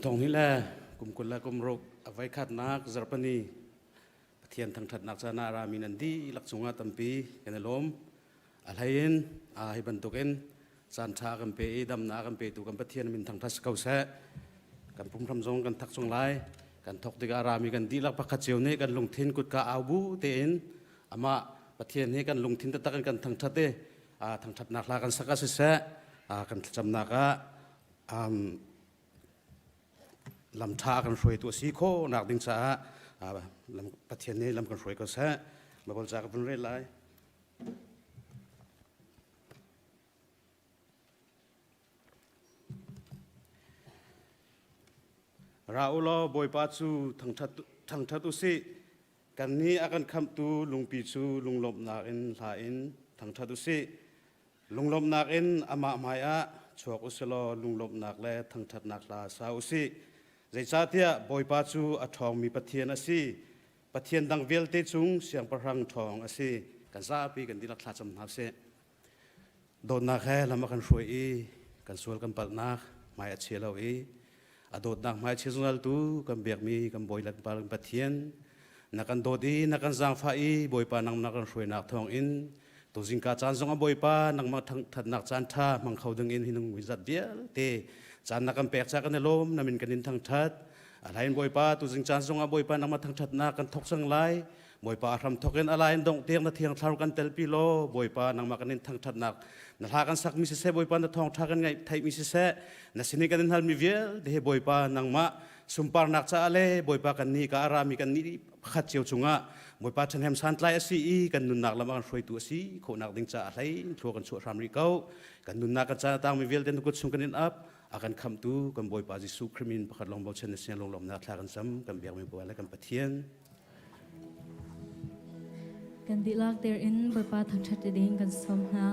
thong hi le kum 20 le kum ruk a voikhatnak zarhpini Pathian thangṭhatnak caan ah rami nan dihlak cungah tampi kan i lawm. A hlei in hi bantukin caan ṭha kan pe i damnak kan petu kan Pathian min thangṭhat si ko seh. Kan pumhram zong kan thak chung lai. Kan thok tikah rami kan dihlak pakhat cio nih kan lungthin kutka au bu tein amah Pathian hi kan lungthin taktak in kan thangṭhat i thangṭhatnak hla kan sak ah siseh kan thlacamnak ah lam ṭha kan hruaitu a si khawhnak ding caah Pathian nih lam kan hruai ko seh. Baibal ca ka vun rel lai. Ra u law Bawipa cu thangṭhat u sih. Kannih a kan khamhtu lungpi cu lunglawmhnak in hla in thangṭhat u sih. Lunglawmhnak in amah hmaiah chuak u silaw lunglawmhnak le thangṭhatnak hla sa u sih. Zeicahtiah Bawipa cu a ṭhawngmi Pathian a si. Pathian dang vialte cung siangpahrang ṭhawng a si. Kan zapi kan dihlak thlacam hna sih. Dawtnak he lam a kan hruai i kan sual kan palhnak hmai a chia lo i a dawtnak hmai chia zungzal tu kan biakmi kan Bawi le kan Pathian na kan dawt i na kan zaangfah i Bawipa nang na kan hruainak thawng in tuzingka caan zong ah Bawipa nangmah thangthatnak caan ṭha hmang kho ding in hi nung zat vialte caan na kan pek ca kan i lawm na min kan in thangthat a hlain Bawipa tuzing caan zong ah Bawipa nangmah thangthatnak kan thok cang lai Bawipa a hram thok in a lai in dongh tiang na thiang thlarau kan telpi law Bawipa nangmah kan in thangthatnak na hla kan sakmi siseh Bawipa na thawngtha kan ngaih theihmi siseh na sinin kan in halmi vialte he Bawipa nangmah sunparnak caah le Bawipa kan nih ka arami kan nih pakhat cio cungah Bawipa ṭhahnem santlai a si i kan nunnak lam a kan hruaitu a si khawhnak ding caah hlei thlua kan chuah hram rih ko kan nunnak kan caan a tangmi vialte na kut chung kan in ap a kan khamtu kan Bawipa Jesuh Khrih min pakhat lawng bochan na sin lunglawmnak thla kan cam kan biakmi Bawipa le kan Pathian. Kan dihlak der in Bawipa thangṭhat ding kan sawm hna.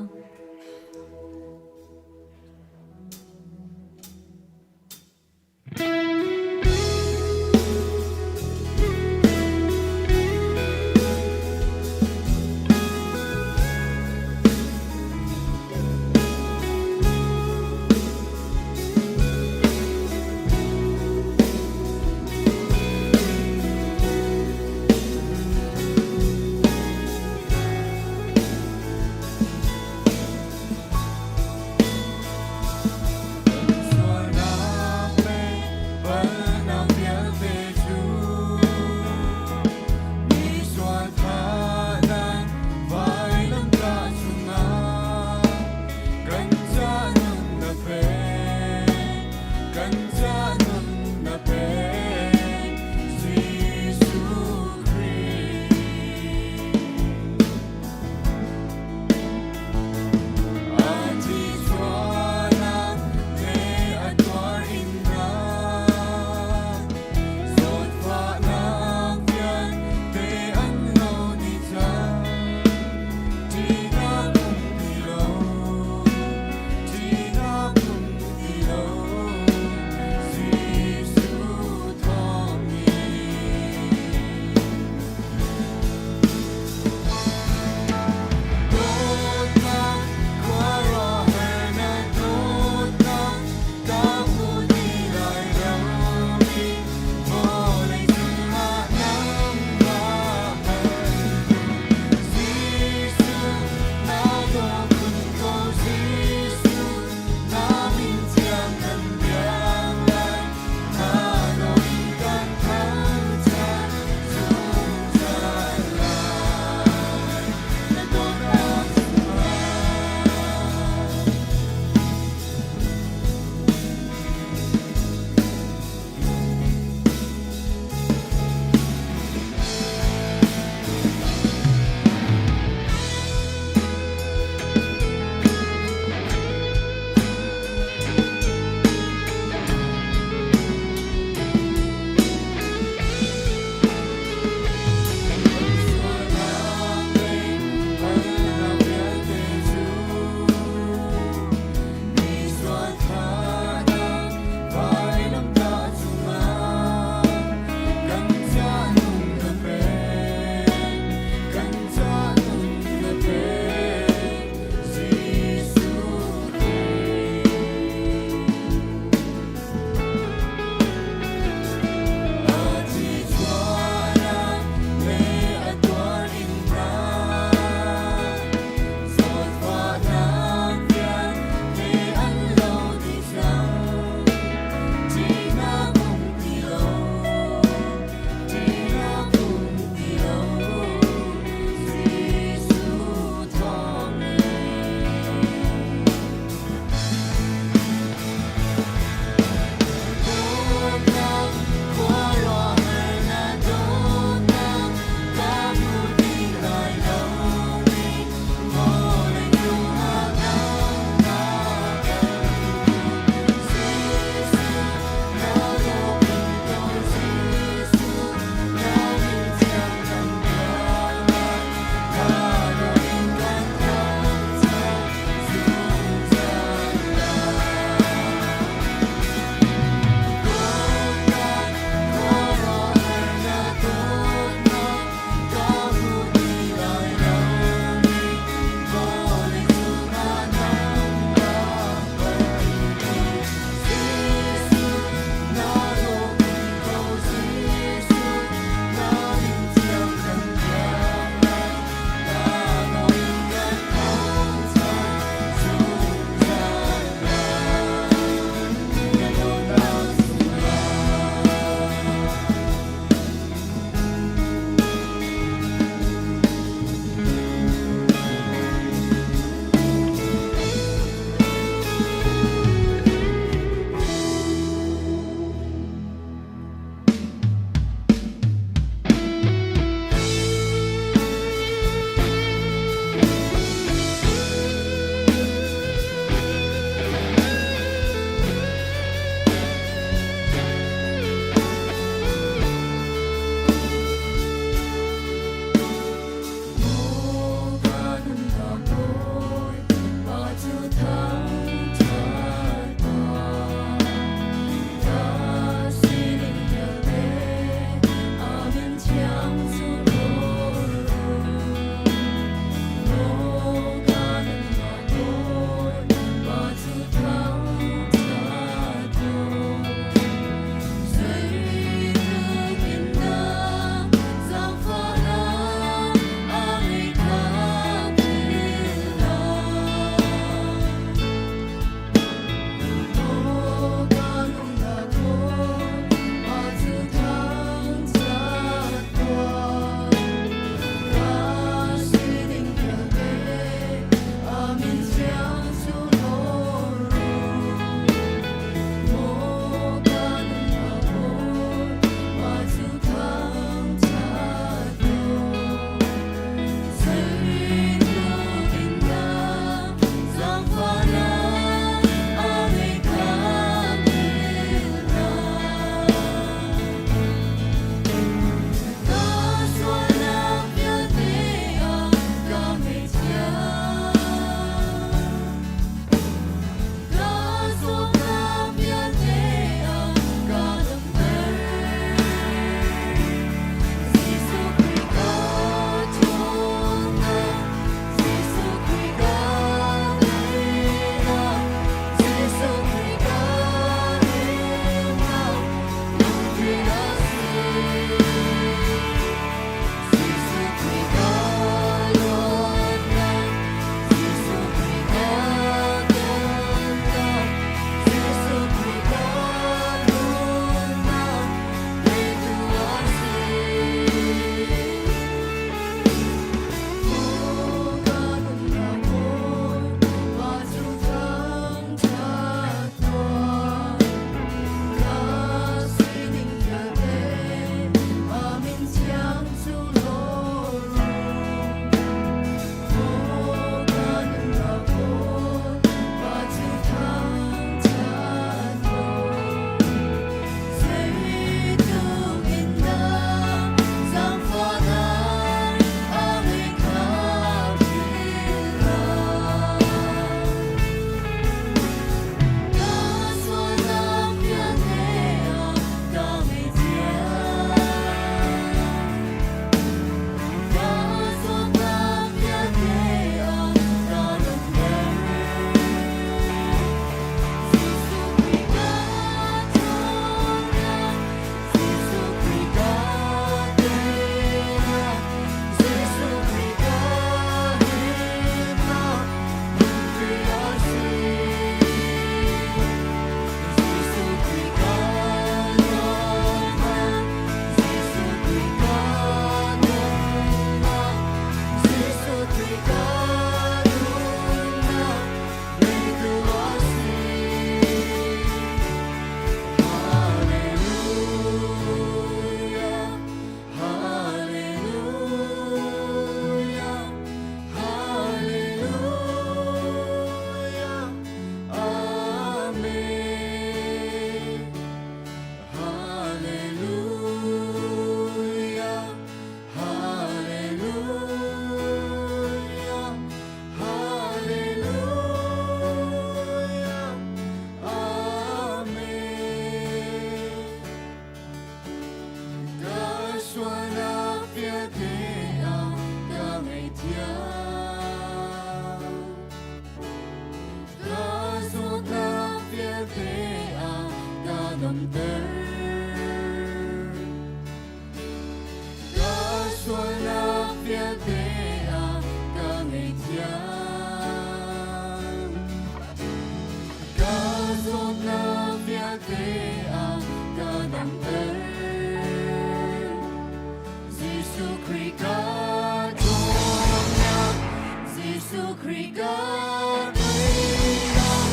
Jesuh Khrih kan himnak,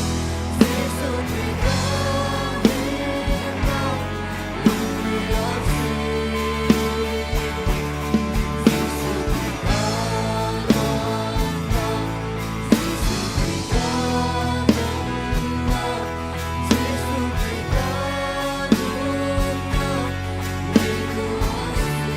Jesuh Khrih kan himnak, lungpi a si. Jesuh Khrih kan dawtnak, Jesuh Khrih kan nunnak, Jesuh Khrih kan nunnak, ngeitu a si.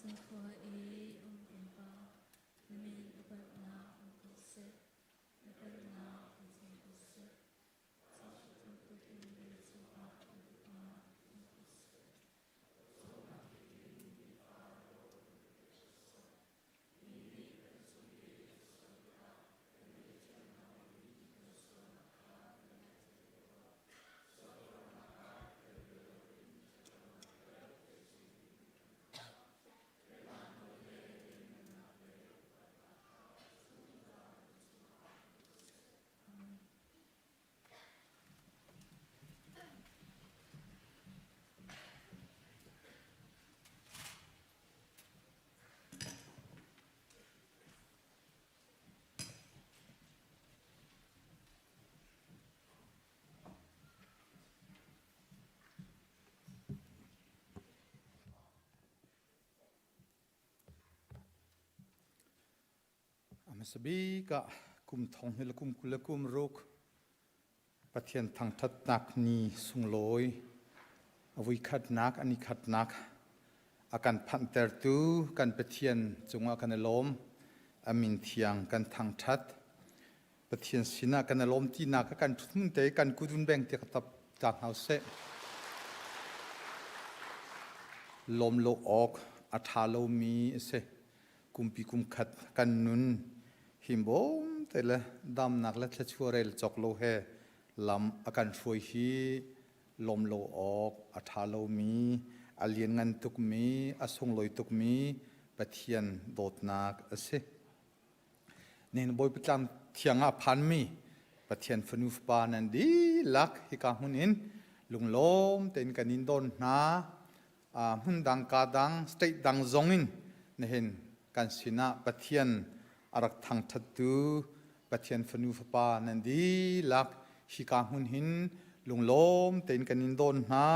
Vancung khua i um kan Pa, na min upatnak um ko seh. Na pennak in cang ko seh. Bantukin vawleicung ah upatnak um ko seh. A hmasa bik ah kum thong hnih le kum 20 le kum ruk Pathian thangṭhatnak ni sunglawi a voikhatnak a nikhatnak a kan phanhtertu kan Pathian cungah kan i lawm. A min thiang kan thangṭhat. Pathian sinah kan i lawm tinak a kan ṭhut te kan kut vun beng tiah ka tap ta hna usih. Lawm lo awk a ṭha lomi a si. Kumpi kum khat kan nun himbawm te le damnak le thluachuah rel cawk lo he lam a kan hruai hi lawm lo awk a ṭha lomi, a lianngan tukmi, a sunglawi tukmi Pathian dawtnak a si. Nihin Bawipa tlang thiang ah phanmi Pathian fanu fapa nan dihlak hika hmun in lunglawm tein kan in don hna. Hmun dang ka dang state dang zong in nihin kan sinah Pathian a rak thangṭhattu Pathian fanu fapa nan dihlak hika hmun hin lunglawm tein kan in don hna.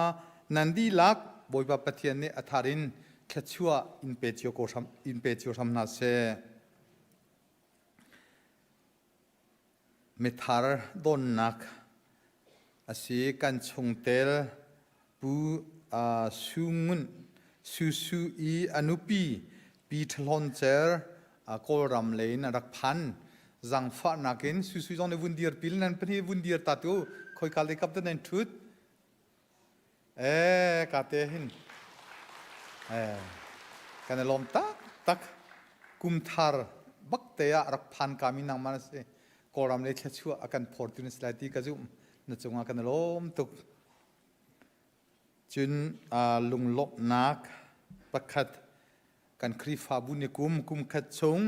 Nan dihlak Bawipa Pathian nih a thar in thluachuah in pe cio ko hram in pe cio hram hna seh. Mithar donnak a si. Kan chungtel Pu Su Ngun Su Su i a nupi Pi Ṭha Cer Kawlram lei in a rak phan. Zangfahnak in Su Su zong nih vun dir pil nan pahnih vun dir ta tu khoika lei kap dah nan ṭhut? Ee, ka te hin. Ee, kan i lawm taktak. Kum thar bak te ah rak phan kami nangmah na si. Kawlram lei thluachuah a kan phortu na si lai ti ka zumh. Na cungah kan i lawm tuk. Cun lunglawmhnak pakhat kan Khrihfabu ni kum kum khat chung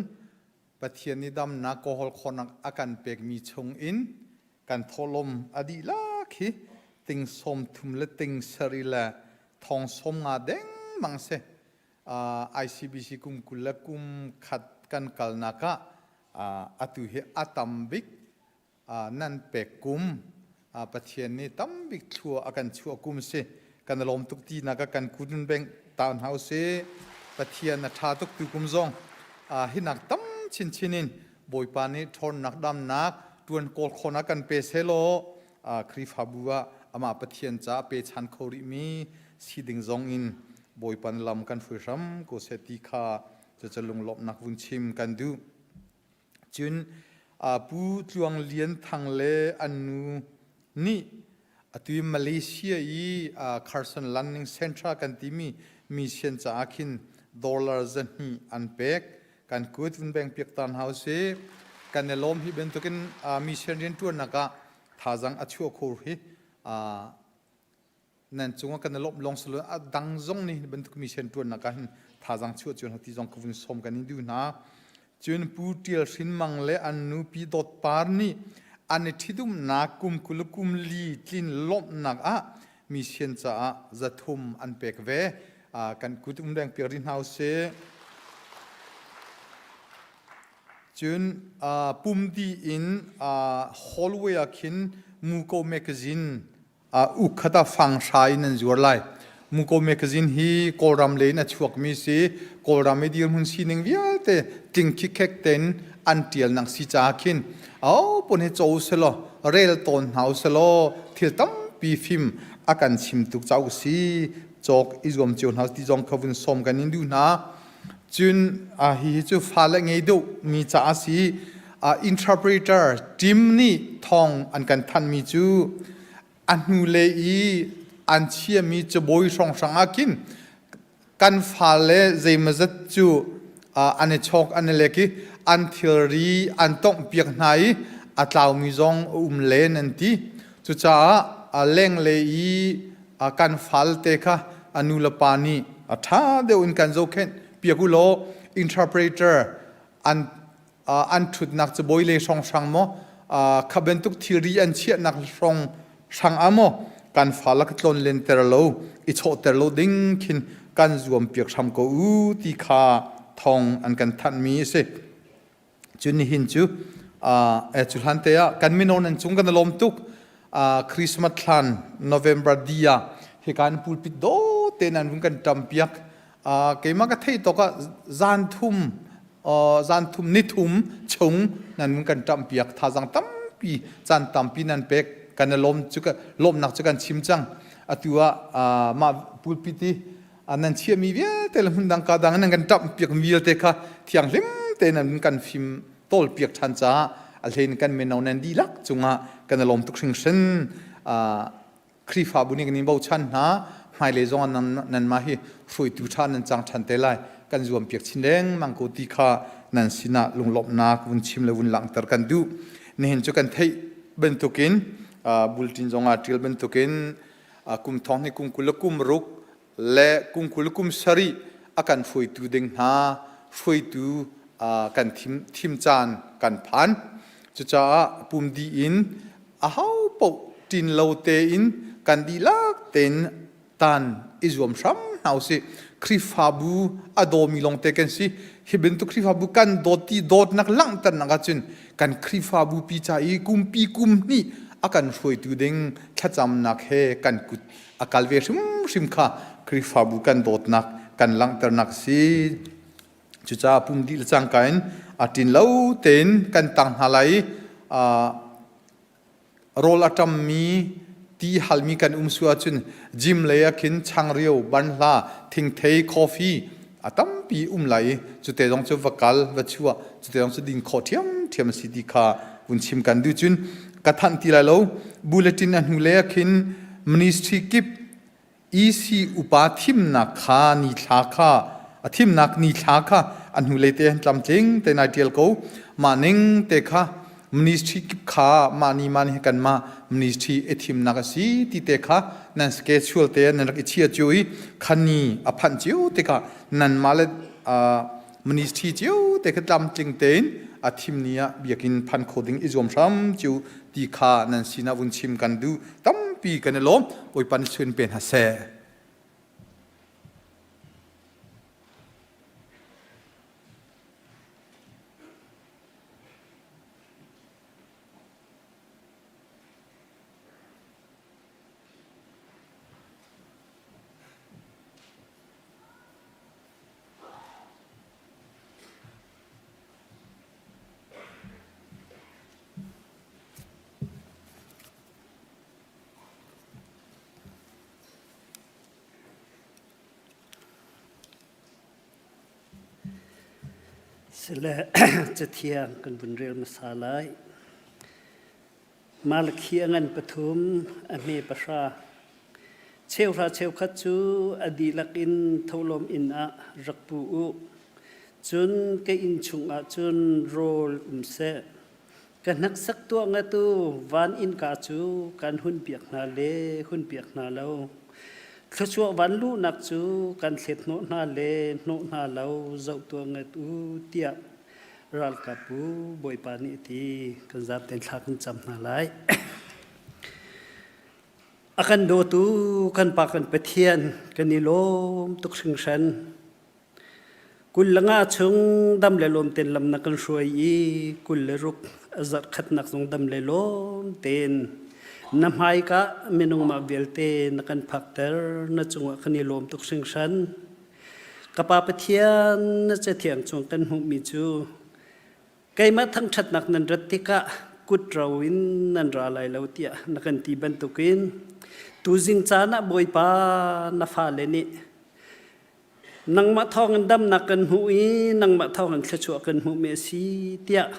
Pathian nih damnak kawhol khawhnak a kan pekmi chung in kan thawhlawm a dihlak hi ting sawm thum le ting sarih le thong sawm nga dengmang si. ICBC kum 20 le kum khat kan kalnak ah atu hi a tam bik nan pek kum Pathian nih tambik thlua a kan chuah kum si. Kan lawm tuk ti nak kan kun beng town house si. Pathian a tha tuk tu kum zong hinak tam chin chin in Bawipa nih ṭhawnnak damnak tuan kawl khawnak kan pe selaw Khrihfabu ah amah Pathian ca pe chan kho rih mi si ding zong in Bawipa na lam kan hruai hram ko seh ti kha cucu lunglawmhnak vun chim kan duh. Cun Pu Tluang Lian Thang le an nu nih atu i Malaysia i Carson Learning Center kan timi mission caah khin dollar 200 an pek. Kan kut vun beng piak tan hau si. Kan i lawm hi bantukin mission rianṭuannak ah thazaang a chuah kho hi Nan cungah kan i lawmh lawng si lo a dang zong nih bantuk mission ṭuannak ah hin thazaang chuah cio hna ti zong ka vun sawm kan in duh hna. Cun Pu Ṭial Hrin Mang le an nu Pi Dawt Par nih an i ṭhitumnak kum 20 kum li tlin lawmhnak ah mission caah 300 an pek ve. Kan kut um deng piak rih hna usih. Cun pumdi in hallway ah khin Muko magazine Ukkhat ah fang hra in an zuar lai. Muko magazine hi Kawlram lei in a chuakmi si. Kawlram i dirhmun sining vialte tling khikhek tein an ṭial nak si caah khin aho hi co selaw rel tawn hna uselaw thil tampi fim a kan chim tuk cauk si. Cawk i zuam cio hna ti zong kha vun sawm kan in duh hna. Cun hihi cu fale ngei deuh mi caah a si. Interpreter team nih thawng an kan thanhmi cu a hnulei i an chiami cabawi hrawnghrang ah khin kan fale zeimawzat cu an i chawk an i lek i an thilri an tonghpiak hna i a tlaumi zong a um len an ti. Cucaah lenglei i kan falte kha a nu le pa nih a ṭha deuh in kan zohkhenh piak u law interpreter an an ṭhutnak cabawi le hrawnghrang maw kha bantuk thilri an chiahnak hrawng hrang ah maw kan fale ka tlawn lenter lo i chawhter lo ding khin kan zuam piak hram ko u ti kha thawng an kan thanhmi a si. Cun nihin cu cu hlan te ah kan mino nan cung kan i lawm tuk. Christmas thlan November di ah hika in pulpit dawt tein an vun kan ṭam piak. Keimah ka theih tawk ah zan thum zan thum ni thum chung nan vun kan ṭam piak. Thazaang tampi caan tampi nan pek. Kan i lawm cu lawmnak cu kan chim cang. Atu ah mah pulpit i nan chiahmi vialte le hmun dang ka dang nan kan ṭamh piak vialte kha thianghlim tein nan kan fim tawl piak ṭhan caah a hlein kan mino nan dihlak cungah kan i lawm tuk hringhran. Khrihfabu nih kan in bochan hna hmailei zong ah nanmah hi hruaitu ṭha nan cang ṭhan te lai kan zuam piak chin lengmang ko ti kha nan sinah lunglawmhnak vun chim le vun langhter kan duh. Nihin cu kan theih bantukin bulletin zong ah ṭial bantukin kum thong hi kum 20 le kum ruk le kum 20 kum sarih a kan hruaitu ding hna hruaitu kan thim thim caan kan phan. Cucaah pum dih in aho paoh ṭin lo tein kan dihlak tein tan i zuam hram hna usih. Khrihfabu a dawmi lawngte kan si. Hi bantuk Khrihfabu kan dawt ti dawtnak langhternak ahcun kan Khrihfabu pi ca i kumpi kum hnih a kan hruaitu ding thlacamnak he kan kut a kal ve hrimhrim kha Khrihfabu kan dawtnak kan langhternak si. Cucaah pum dih le cangka in a ṭin lo tein kan tang hna lai i rawl a ṭammi ti halmi kan um su ahcun gym lei ah khin changreu, banhla, thingthei, coffee a tampi um lai i cute zong cu va kal va chuah cute zong cu din khawh ṭhiamṭhiam a si ti kha vun chim kan duh. Cun ka thanh ti lai lo bulletin a hnulei ah khin ministry kip EC upa thimnak kha nithla kha a thimnak nithla kha a hnulei te han tlamtling te nai ṭial ko. Mah ning te kha ministry kip kha mah ni mah ni kanmah ministry i thimnak a si ti te kha nan schedule te nan rak i chia cio i khani a phanh cio tikah nanmah le ministry cio te kha tlamtling tein a thim ni ah biakinn phan kho ding i zuam hram cio ti kha nan sinah vun chim kan duh. Tampi kan i lawm. Bawipa nih suin pe hna seh. Sile cathiang kan vun rel hmasa lai. Malakhi a ngan pathum, a hme pahra. Cheuhra cheukhat cu a dihlak in tholawm inn ah rak pu u. Cun ka inn chungah cun rawl um seh. Ka hneksak tuah ngatu van innka cu kan hunpiak hna le hunpiak hna lo. Thluachuah van luhnak cu kan thlet hnawh hna le hnawh hna lo zoh tuah ngat u tiah ralkapbu Bawipa nih a ti. Kan zaten thla kan cam hna lai. A kan dawtu kan Pa kan Pathian kan i lawm tuk hringhran. 23 chung dam le lawm ten lam na kan hruai i 26 a zarh khatnak zong dam le lawm tein na hmaika minung mah vialte na kan phakter na cungah kan i lawm tuk hringhran. Ka Pa Pathian na cathiang chung kan hmuhmi cu keimah thangṭhatnak nan rat tikah kut ro in nan ra lai lo tiah na kan ti bantukin tuzing caan ah Bawipa na fale nih. Nangmah thawngin damnak kan hmuh i nangmah thawngin thluachuah kan hmuhmi a si tiah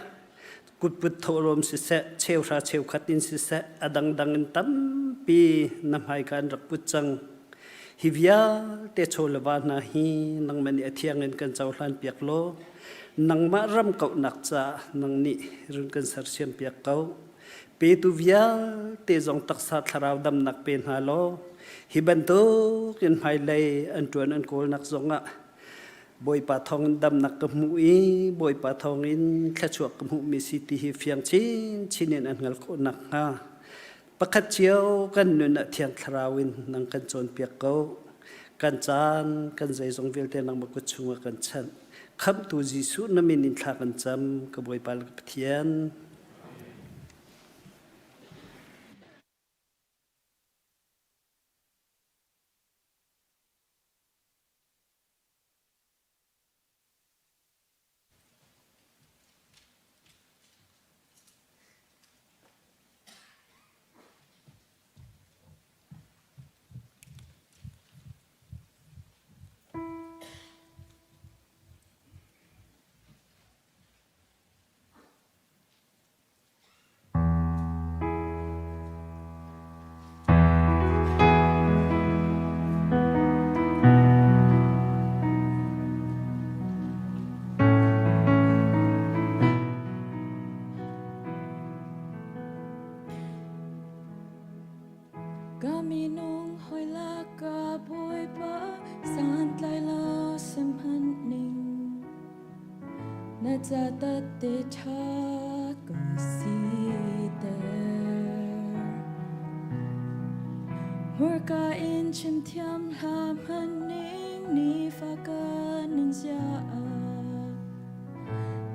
kutput thawhlawm siseh, cheuhra cheukhat in siseh, a dangdang in tampi na hmaika an rak put cang. Hi vialte chaw le va hna hi nangmah nih a thiang in kan cohlan piak law nangmah ram kauhnak caah nang nih run kan sersiam piak ko. Petu vialte zong taksa thlarau damnak pe hna law hi bantuk in hmailei an ṭuan an kawlnak zongah Bawipa thawngin damnak ka hmuh i Bawipa thawngin thluachuah ka hmuhmi si ti hi fiang chinchin in an hngalh khawh nakhnga pakhat cio kan nun ah Thiang Thlarau in nang kan cawnpiak ko. Kan caan, kan zeizong vialte nangmah kut chungah kan chanh. Khamhtu Jesuh na min in thla kan cam, ka Bawipa le ka Pathian. Ka minung hawi lak ah Bawipa santlai lo sihmanhning Na ca tate ṭha ka siter. Hmurka in chim thiam hlah hmanhning nifa ka nun zia ah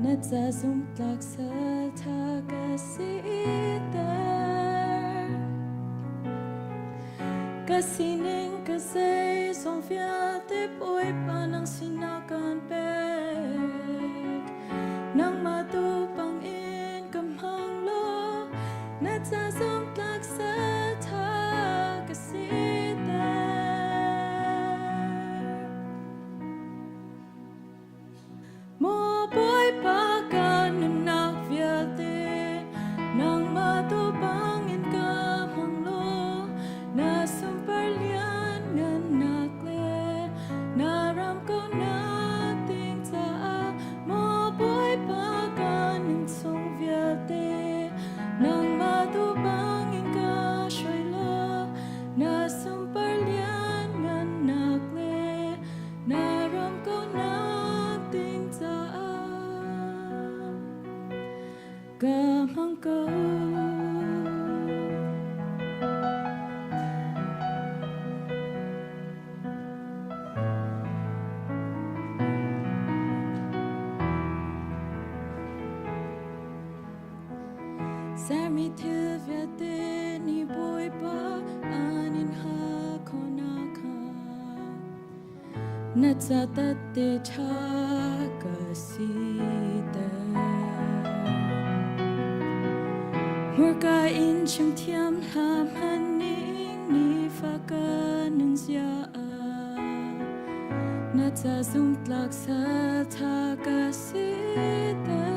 na ca zumhtlak salṭha ka siter. Ka sining ka zeizong vialte Bawipa nang sinah kan pek. Nangmah tu bangin ka hmang law na ca zumtlak saltha ka siter. Maw Bawipa ka nunnak vialte nangmah tu bangin ka hmang law na sunpar lianngannak le na ram kauhnak ding caah maw Bawipa ka nun chung vialte nangmah tu bangin ka hruai law na sunpar lianngannak le na ram kauhnak ding caah ka hmang ko. Sermi thil vialte nih Bawipa an in hal khawhnak kha Na ca tate ṭha ka siter. Hmurka in chim thiam hlah hmanhning nifa ka nun zia ah na ca zumtlak salṭha ka siter.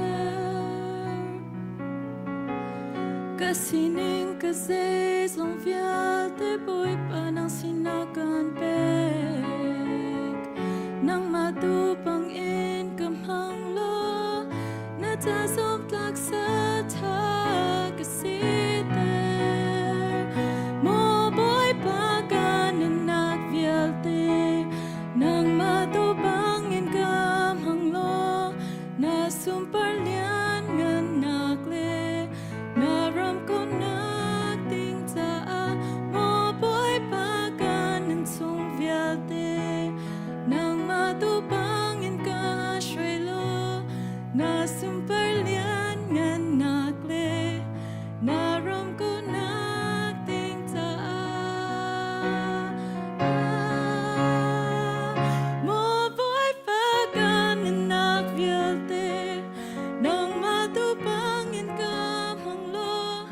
Ka sining ka zeizong vialte Bawipa nang sinah kan pek. Nangmah tu bangin ka hmang law na ca zumtlak salṭha ka siter. Maw Bawipa ka nunnak vialte nangmah tu bangin ka hmang law Na sunpar lianngannak le na ram kauhnak ding caah maw Bawipa ka nun chung vialte nangmah tu bangin ka hruai law na sunpar lianngannak le na ram kauhnak ding caah Maw Bawipa ka nunnak vialte nangmah tu bangin ka hmang law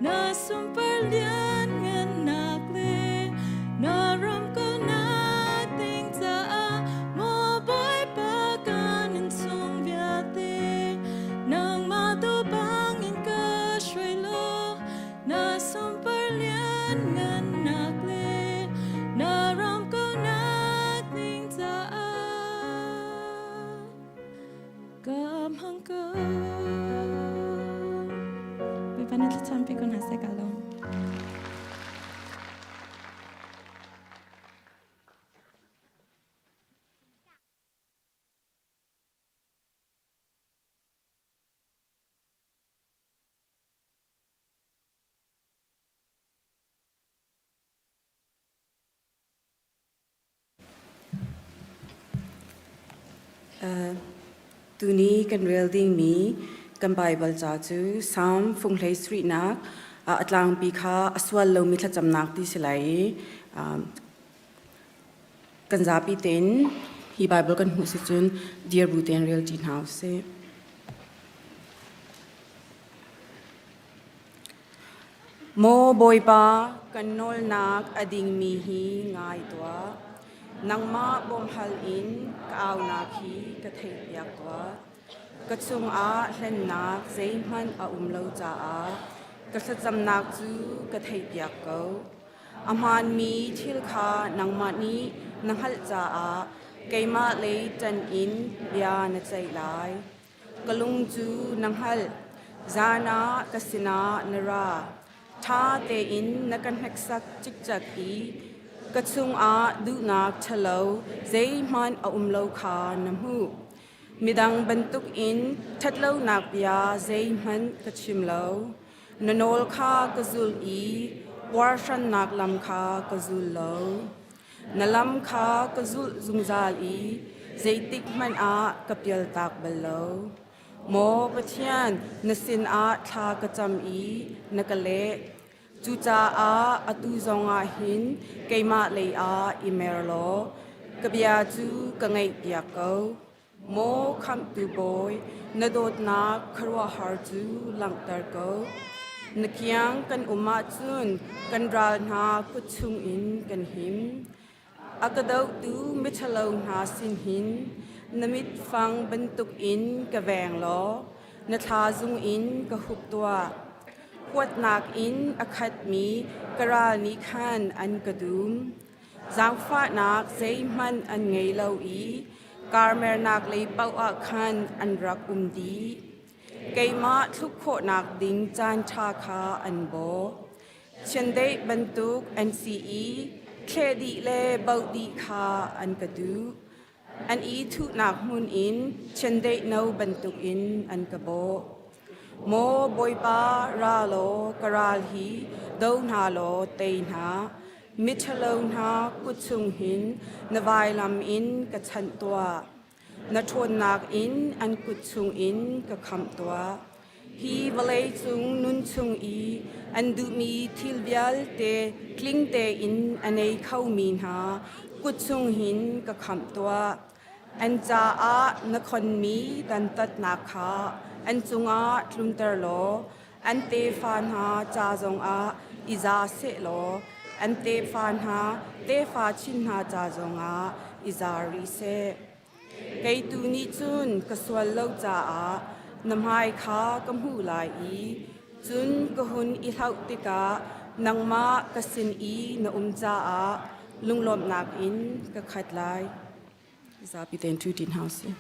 na sunpar lianngannak le na ram kauhnak ding caah maw. hmang ko. Bawipa nih thlacam pe ko hna seh ka lawm. Tuni kan rel dingmi kan Baibal ca cu Salm funghlei sarihnak a tlangpi kha a sual lomi thlacamnak ti si lai i kan zapi tein hi Baibal kan hmuh si cun dir bu tein rel ṭi hna usih. Maw Bawipa, kan nawlnak a dingmi hi ngai tuah. Nangmah bawmhhal in ka aunak hi ka theihpiak tuah. Ka chungah hlennak zeihmanh a um lo caah ka thlacamnak cu ka theihpiak ko. A hmaanmi thil kha nangmah nih na hngalh caah keimah lei ṭan in bia na ceih lai. Ka lung cu na hngalh. Zan ah ka sinah na ra. Ṭha tein na ka hneksak cikcek i ka chungah duhnak ṭhalo zeihmanh a um lo kha na hmuh. Midang bantukin ṭhatlonak bia zeihmanh ka chim lo. Na nawl kha ka zul i puarhrannak lam kha ka zul lo. Na lam kha ka zulh zungzal i zeitik hmanh ah ka pialtak bal lo. Maw Pathian, na sinah thla ka cam i na ka leh. Cucaah atu zongah hin keimah lei ah i mer law ka bia cu ka ngaihpiak ko. Maw Khamhtu Bawi, na dawtnak khuaruahhar cu langhter ko. Na kiang kan um ahcun kan ral hna kut chungin kan him. A ka dohtu miṭhalo hna sin hin na mitfang bantukin ka veng law na thla zungin ka hup tuah. Huatnak in a khatmi ka ral nih khan an ka dum. Zaangfahnak zeihmanh an ngei lo i karmernak lei paoh ah khan an rak um dih. Keimah thluk khawhnak ding caanṭha kha an bawh. Chiandeih bantuk an si i thleh dih le boh dih kha an ka duh. An i thuhnak hmun in chiandeih no bantukin an ka bawh. Maw Bawipa, ra law ka ral hi do hna law tei hna. Miṭhalo hna kut chung hin na vailam in ka chanh tuah. Na ṭhawnnak in an kut chungin ka khamh tuah. Hi vawlei cung nun chung i an duhmi thil vialte tling tein a nei khomi hna kut chung hin ka khamh tuah. An caah na khonmi dantatnak kha an cungah tlunter law an tefa hna ca zongah i za sehlaw an tefa hna tefa chin hna ca zongah i za rih seh. Kei tu nih cun ka sual lo caah na hmai kha ka hmuh lai i cun ka hun i hlauh tikah nangmah ka sin i na um caah lunglawmhnak in ka khat lai. Zapi tein ṭhu ṭi hna usih.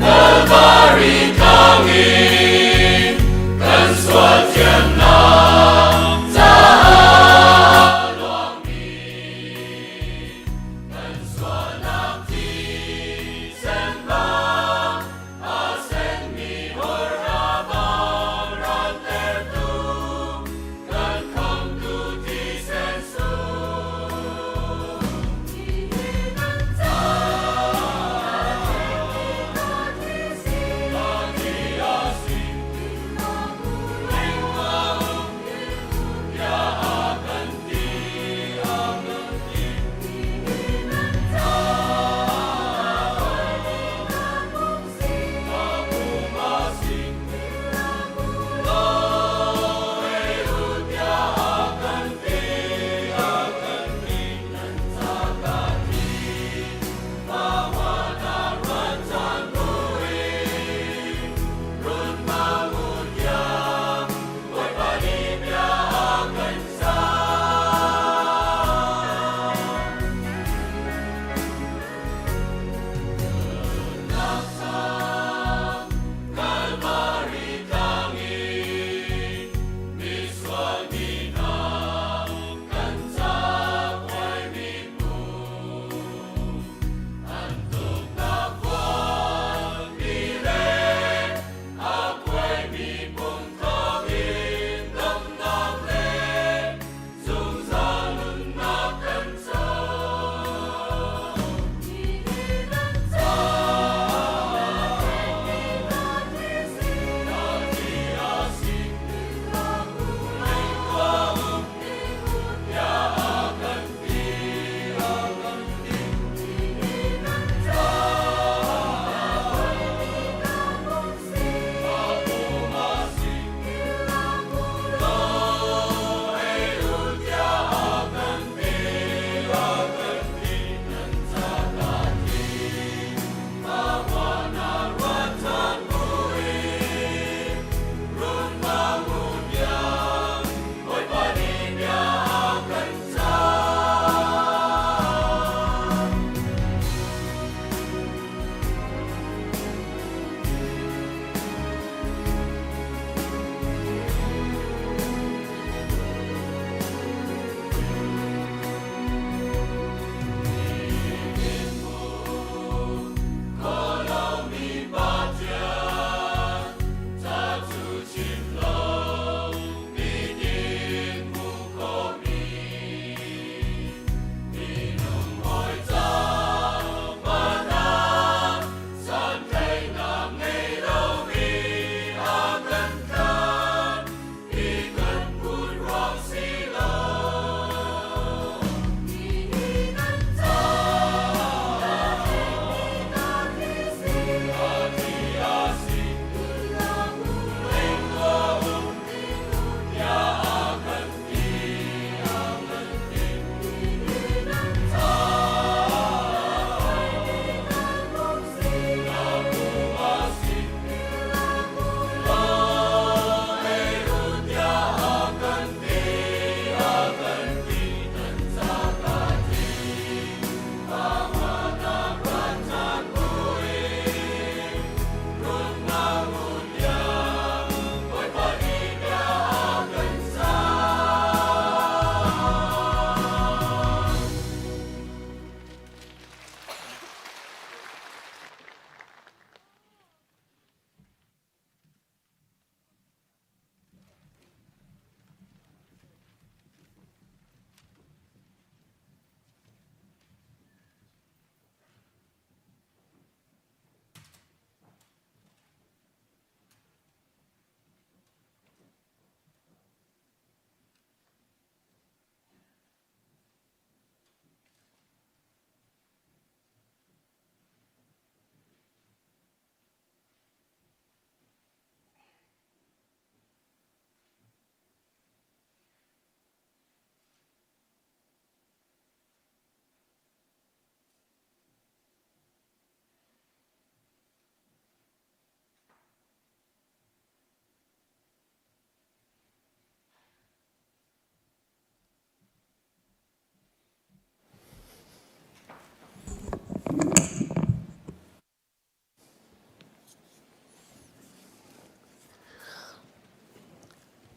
Kalvari tlangin kan sual thiannak.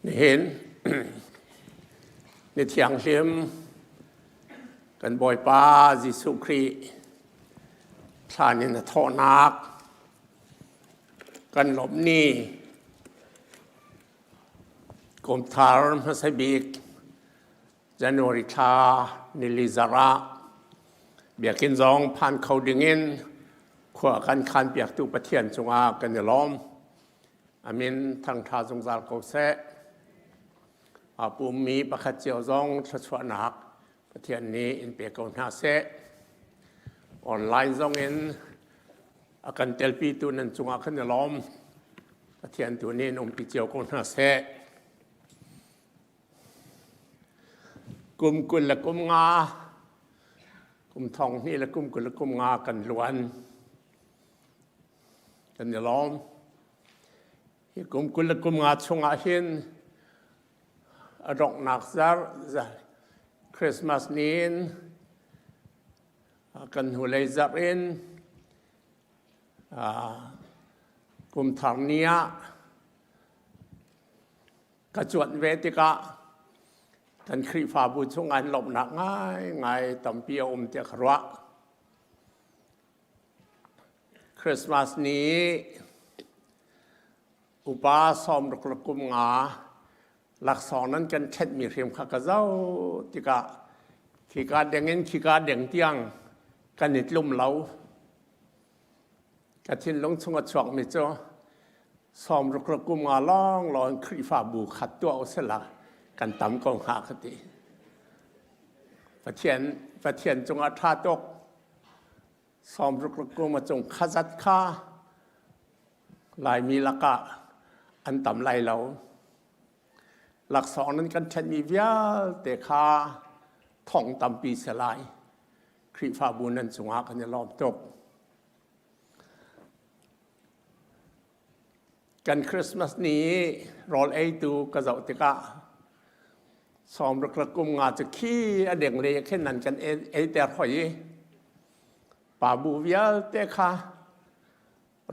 Nihin ni thianghlim kan Bawipa Jesuh Khrih thlan in a thawhnak kan lawmh ni kum thar hmasa bik January thla nili zarh ah biakinn zong phan kho dingin khua kan khan piaktu Pathian cungah kan i lawm. A min thangṭha zungzal ko seh. Aa pummi pakhat cio zong thluachuahnak Pathian nih in pe ko hna seh. Online zong in a kan telpitu nan cungah kan i lawm. Pathian tu nih in umpi cio ko hna seh. Kum 25, kum thong hnih le kum 25 kan luan. Kan i lawm. Hi kum 25 chungah hin a donghnak zarh Christmas ni in kan hnulei zarh in kum thar ni ah ka cuanh ve tikah kan Khrihfabu chung an lawmhnak ngaingai tampi a um tiah ka ruah. Christmas ni upa sawmruk le kum nga laksawng nan kan ṭhenhmi hrim kha ka zoh tikah khika deng in khika deng tiang kan i tlum lo. Ka thinlung chung a chuakmi cu sawmruk le kum nga lawnglawng in Khrihfabu khat tuah usila kan tam ko hnga ka ti. Pathian Pathian cungah ṭha tuk. Sawmruk le kum a cung khazat kha Laimi lakah an tam lai lo. Laksawng nan kan ṭhenhmi vialte kha thong tampi si lai. Khrihfabu nan cungah kan i lawm tuk. Kan Christmas ni rawl eitu ka zoh tikah sawmruk le kum nga cu khi a deng le khin nan kan eiter hoi i pa bu vialte kha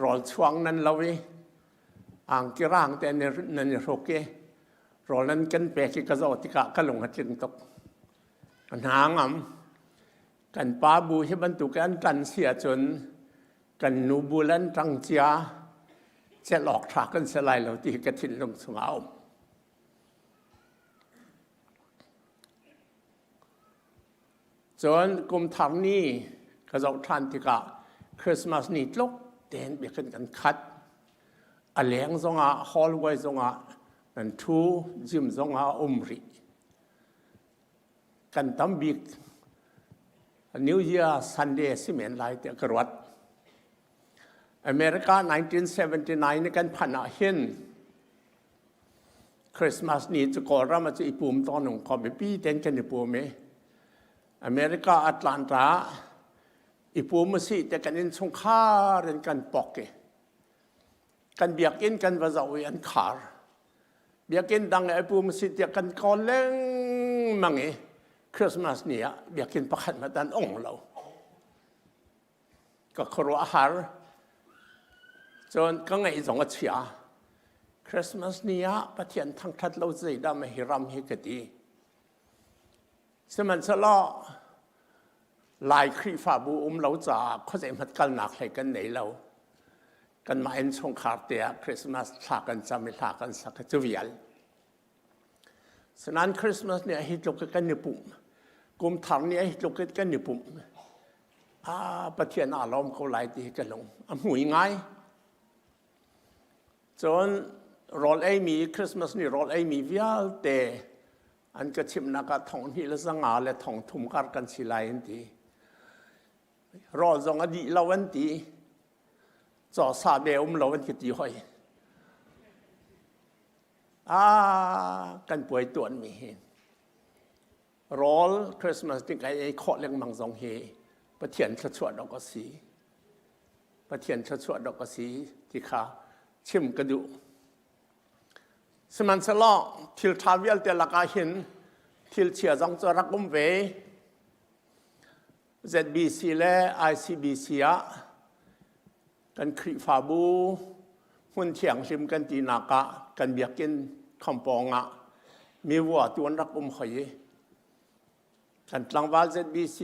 rawl chuang nan lo i angki rang te nan i hruk i rawl nan kan pek i ka zoh tikah ka lung a tling tuk. A hna ngam. Kan pa bu hi bantuk an ṭan si ahcun kan nu bu lan ṭang cia celh awk ṭha kan si lai lo ti hi ka thinlung chungah a um. Cun kum thar ni ka zoh ṭhan tikah Christmas ni tluk tein biakinn kan khat. A leng zongah hallway zongah nan ṭhu, gym zongah a um rih. Kan tam bik New Year Sunday si men lai tiah ka ruat. America 1979 ni kan phanh ah hin Christmas ni cu Kawlram ah cu i pum tawn ung kho biapi ten kan i pum i America Atlanta i pum a si te kan innchungkhar in kan pok i kan biakinn kan va zoh i an khar. Biakinn dang i pum si tiah kan kawl lengmang i Christmas ni ah biakinn pakhat hmanh an ong lo. Ka khuaruah a har. Cun ka ngaih zong a chia. Christmas ni ah Pathian thangṭhat lo zeidah ma hi ram hi ka ti. Sihmanhsehlaw Lai Khrihfabu um lo caah khuazei hmat kalnak hlei kan nei lo. Kanmah innchungkhar te ah Christmas thla kan cam i hla kan sak i cu vial. Sinain Christmas ni ah hi tluk kan i pumh. Kum thar ni ah hi tluk kan i pumh. Ah, Pathian aa lawm ko lai ti hi ka lung a hmui ngai. Cun rawl eimi Christmas ni rawl eimi vialte an ka chimhnak ah thong hnih le zanga le thong thum kar kan si lai an ti. Rawl zong a dih lo an ti. Caw sa be um lo an ka ti hoi. Ah, kan puai tuan mi hi. Rawl Christmas ti kai ei khawh lengmang zong hi Pathian thluachuah dok a si. Pathian thluachuah dok a si ti kha chim ka duh. Sihmanhsehlaw thil ṭha vialte lakah hin thil chia zong cu rak um ve. ZBC le ICBC ah kan Khrihfabu hmun thianghlim kan tinak ah kan biakinn Khampawng ah mi vua tu an rak um hoi i kan tlangval ZBC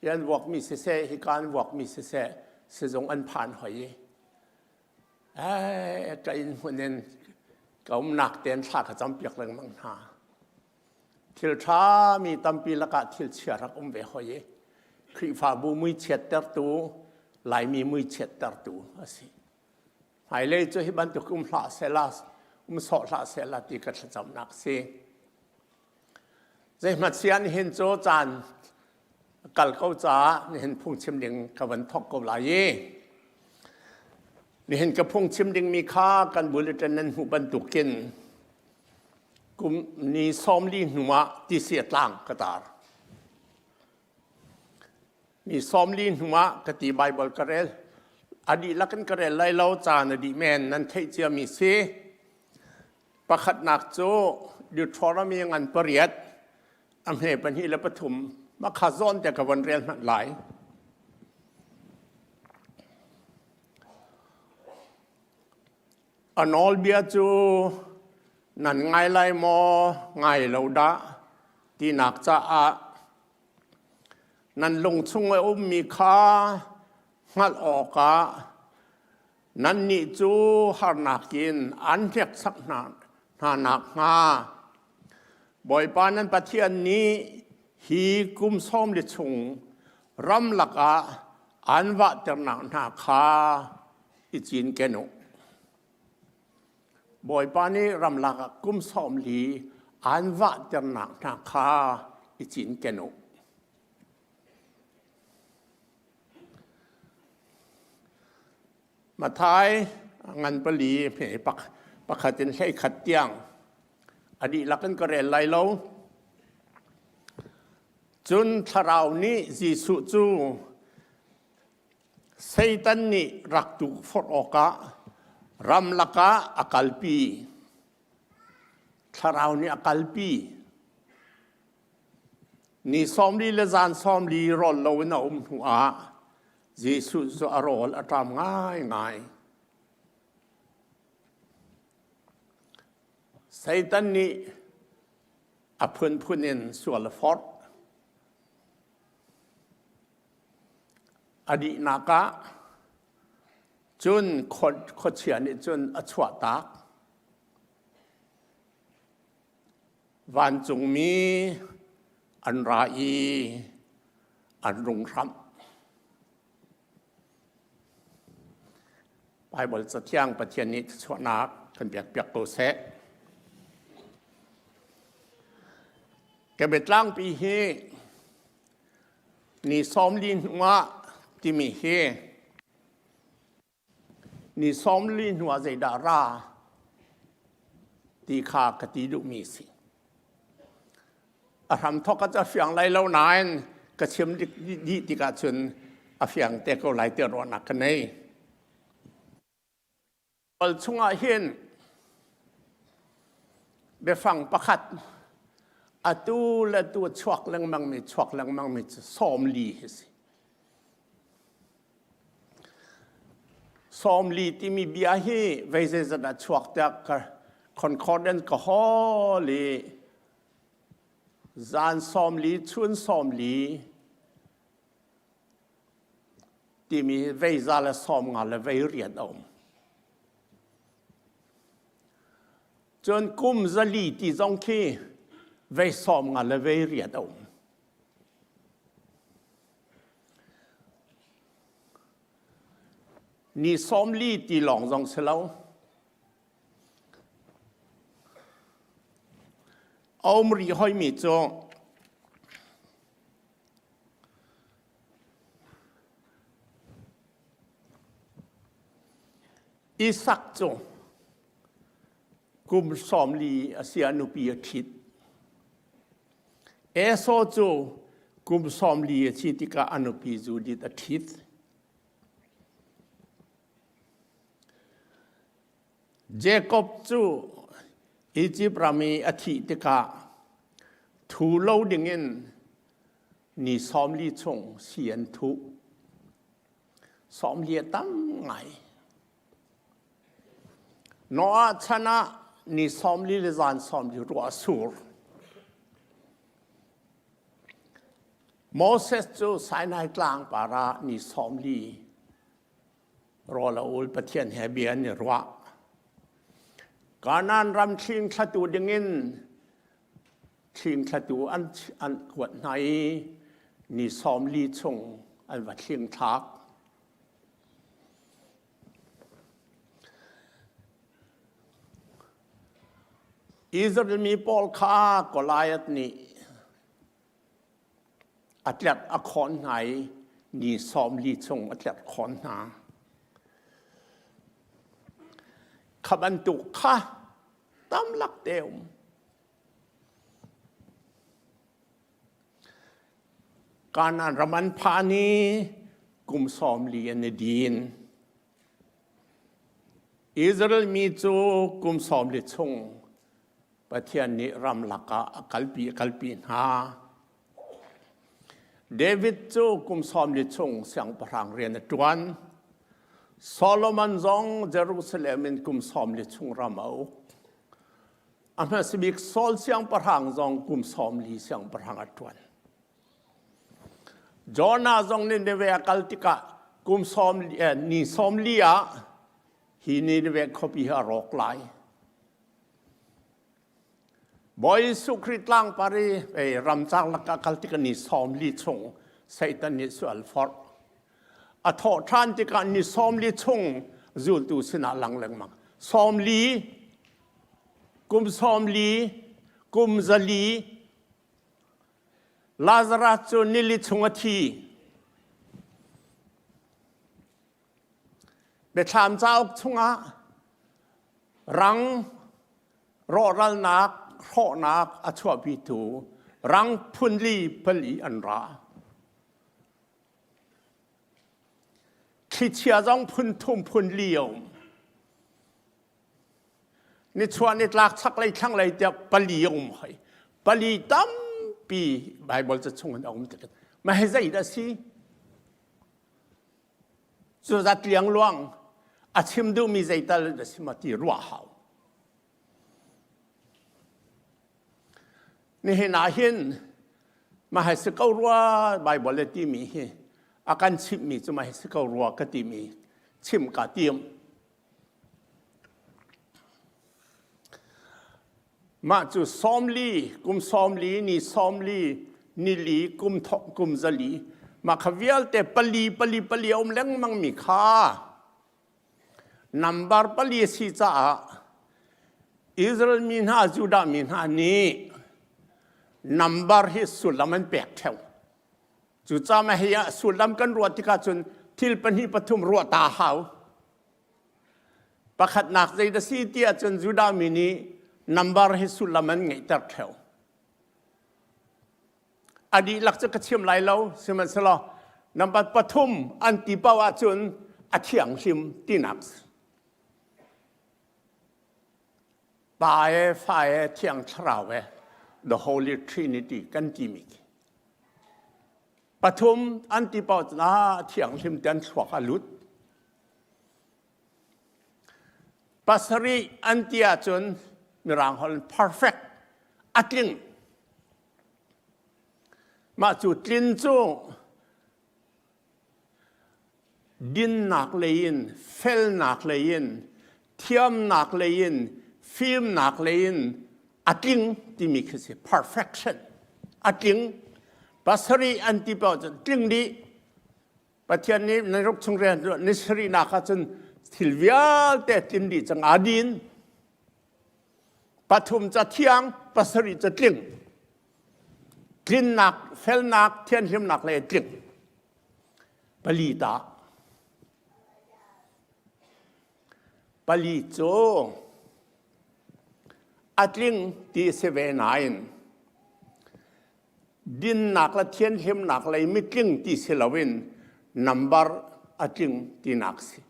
rian vuakmi siseh hika an vuakmi siseh sizung an phan hoi i eh ka inn hmun in ka umnak ten thla ka campiak lengmang hna. Thil ṭha mi tampi lakah thil chia rak um ve hoi i Khrihfabu mui chiattertu Laimi mui chiattertu a si. Hmailei cu hi bantuk um hlah sehla um sawh hlah sehla ti ka thlacamnak si. Zeihmanh sian hin cu caan kal ko caah nihin phungchim ding ka van thawk ko lai i nihin ka phungchim dingmi kha kan bulletin nan hmuh bantukin kum ni 40 hnu ah tisi a tlang ka tar. Ni 40 hnu ah ka ti Bible ka rel. A dihlak in ka rel lai lo caan a dih men nan theih ciami si. Pakhatnak cu Deuteronomy ngan pariat a hme pahnih le pathum makha zawn te ka von rel hmanh lai. A nawlbia cu nan ngai lai maw, ngai lo dah tinak caah nan lung chung a ummi kha hngalh awkah nannih cu harnak in an hneksak hna, hna nakhnga Bawipa nan Pathian nih hi kum sawm li chung ramlak ah an vahternak hna kha i cinken u. Bawipa nih ramlak ah kum sawm li an vahternak hna kha i cinken u. Mathai ngan pali hme pak pakhat in hlei khat tiang a dihlak in ka rel lai lo. Cun thlarau nih Jesuh cu Satan nih rak tukforh awkah ramlak ah a kalpi. Thlarau nih a kalpi. Ni 40 le zan 40 rawl loin a um hnuah Jesuh cu a rawl a ṭam ngaingai. Satan nih a phunphun in sual a forh. A dihnak ah cun khuachia nih cun a chuahtak. Vancungmi an ra i an rung hramh. Baibal Cathiang Pathian nih thluachuahnak kan pekpiak ko seh. Ka biatlangpi hi Ni 40 hnuah timi hi ni 40 hnuah zeidah ra ti kha ka ti duhmi si. A hramthawk ah a fiang lai lo nain ka chim dih tikah cun a fiang te ko lai ti ruahnak ka nei. Kawl chungah hin biafang pakhat atu le tu chuak lengmangmi chuak lengmangmi cu 40 hi si. 40 timi bia hi vei zeizat ah chuak tiah ka concordance ka hawl i zan 40 chun 40 timi vei za le 50 le vei riat a um. Cun kum 400 ti zong khi vei 50 le vei riat a um. Ni 40 ti lawng zong si lo. A um rih hoimi cu Isak cu kum 40 a si ah nupi a ṭhit. Esau cu kum 40 a si tikah a nupi Judith a ṭhit. Jakob cu Izipt ram i a thih tikah thu lo dingin ni 40 chung si an thuh. 40 a tam ngai. Noah chan ah ni 40 le zan 40 ruah a sur. Moses cu Sinai tlang par ah ni 40 rawl a ul Pathian he bia an i ruah. Kanaan ram thling thlatu dingin thling thlatu an, an kuat hna i ni 40 chung an va thling thlak. Israel mi pawl kha Goliath nih a tlerh a khawn hna i ni 40 chung a tlerh khawn hna. Kha bantuk kha tamlak te um. Kanaan ram an phan i kum 40 an i din. Israel mi cu kum 40 chung Pathian nih ramlak ah a kalpi a kalpi hna. David cu kum 40 chung siangpahrang rian a ṭuan. Solomon zong Jerusalem in kum 40 chung ram a uk. A hmasabik Saul siangpahrang zong kum 40 siangpahrang a ṭuan. Jonah zong Nineveh a kal tikah kum sawm ni 40 ah hi Nineveh khuapi hi a rawk lai. Bawi Jesuh Khrih tlangpar i ramcar lakah kal tikah ni 40 chung Satan nih sual forh. A thawh ṭhan tikah ni 40 chung zultu sinah lang lengmang. 40 kum 40, kum 400, Lazarus cu nili chung a thi. Biathlam cauk chungah rang rawhralnak, hrawhnak a chuahpitu rang phunli pali an ra. Thlichia zong phun thum phun li a um. Nichuah nitlak chaklei thlanglei tiah pali a um hoi. Pali tampi Baibal ca chung in a um tik mah hi zei dah si? Cu zat liangluang a chim duhmi zeital dah si ma ti ruah hau. Nihin ah hin mah hi si ko rua Baibal le timi hi a kan chimhmi cu mah hi si ko rua ka timi chim ka tim. Mah cu 40, kum 40, ni 40, ni li, kum thok, kum zali, mah kha vialte pali pali pali a um lengmangmi kha nambar pali a si caah Israel mi hna, Judah mi hna nih nambar hi sullam an pek ṭheo. Cucaah hi ah sullam kan ruah tikah cun thil pahnih pathum ruah ta hau. Pakhatnak zei dah si ti ahcun Judah mi nih nambar hi sullam an ngeihter ṭheo. A dihlak cu ka chim lai lo, sihmanhsehlaw nambar pathum an ti paoh ahcun a thianghlim tinak. Pa e, Fa e, Thiang Thlarau e, the Holy Trinity kan timi khi. Pathum an ti paoh cun ah thianghlim te an thluak a lut. Pasarih an ti ahcun Mirang holh in perfect a tling. Mah cu tlin cu dinnak lei in, felnak lei in, thiamnak lei in, fimnak lei in a tling timi khi si perfection a tling pasarih an ti paoh cun tling dih Pathian nih na ruk chung rian ni sarihnak ah cun thil vialte tlin dih cang aa din pathum ca thiang pasarih ca tling tlinnak felnak thianhlimnak le tling pali ta pali cu a tling ti si ve nain dinnak le thianhlimnak lei mitling ti si loin number a tling tinak si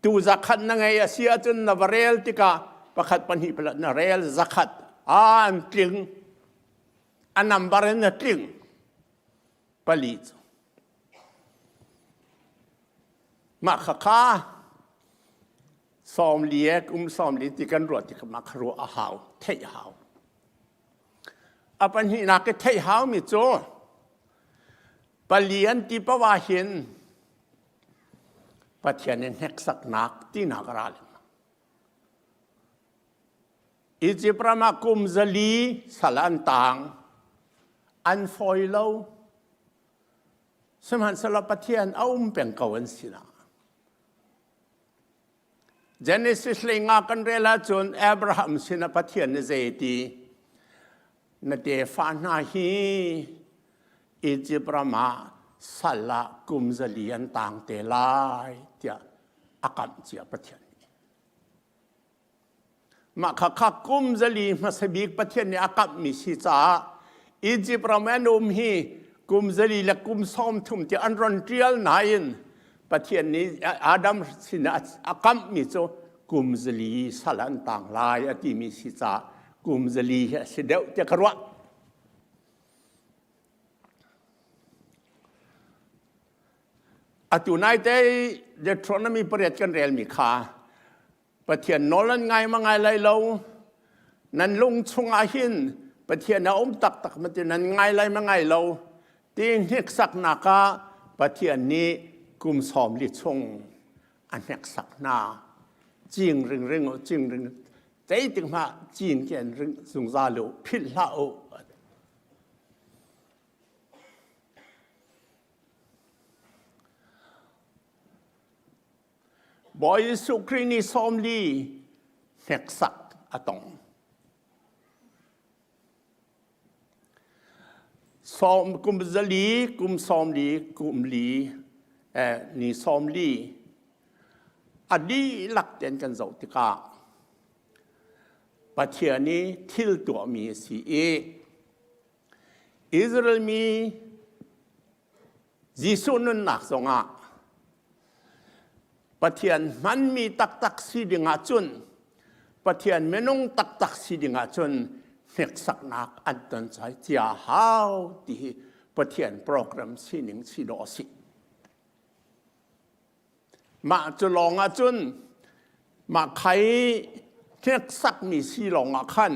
tu zakhat na ngei a si ahcun na va rel tikah pakhat pahnih palat na rel zakhat an tling a number in na tling pali cu mah khakha. Sawmli e kum 40 ti kan ruah tik ma kha ruah a hau, theih a hau. A pahnihnak i theih hau mi cu palian ti pawa hin Pathian in hneksaknak tinak a ra lengmang. Egypt ram ah kum 400 sal an tang. An fawi lo. Sihmanhsehlaw Pathian a um peng ko an sinah. Genesis hleinga kan rel ahcun Abraham sinah Pathian nih zei ti na tefa hna hi Egypt ram ah sal ah kum 400 an tang te lai tiah a kamh cia Pathian nih. Mah khakha kum 400 hmasa bik Pathian nih a kamhmi si caah Egypt ram an um hi kum 400 le kum 30 ti an ron ṭial nain Pathian nih Adam sinah a kamhmi cu kum 400 sal an tang lai a timi si caah kum 400 hi a si deuh tiah ka ruah. Atu naite Deuteronomy pariat kan relmi kha Pathian nawl an ngai ma ngai lai lo. Nan lung chungah hin Pathian a um taktak ma ti nan ngai lai ma ngai lo. Ti hneksaknak ah Pathian nih kum 40 chung a hneksak hna. Cing ring ring u, cing ring zeitik hmah cin ken ring zungzal u, philh hlah u. Bawi Jesuh Khrih nih 40 hneksak a tong. Sawm kum 400, kum 40, kum li, eh, ni 40 a dihlak ten kan zoh tikah Pathian i thil tuahmi a si i Israel mi Jesuh nunnak zongah Pathian hmanmi taktak si dingah cun Pathian minung taktak si dingah cun hneksaknak an ton cai cia hau ti hi Pathian program sining si dawh a si. Mah cu lawng ah cun mah khai hneksakmi si lawng ah khan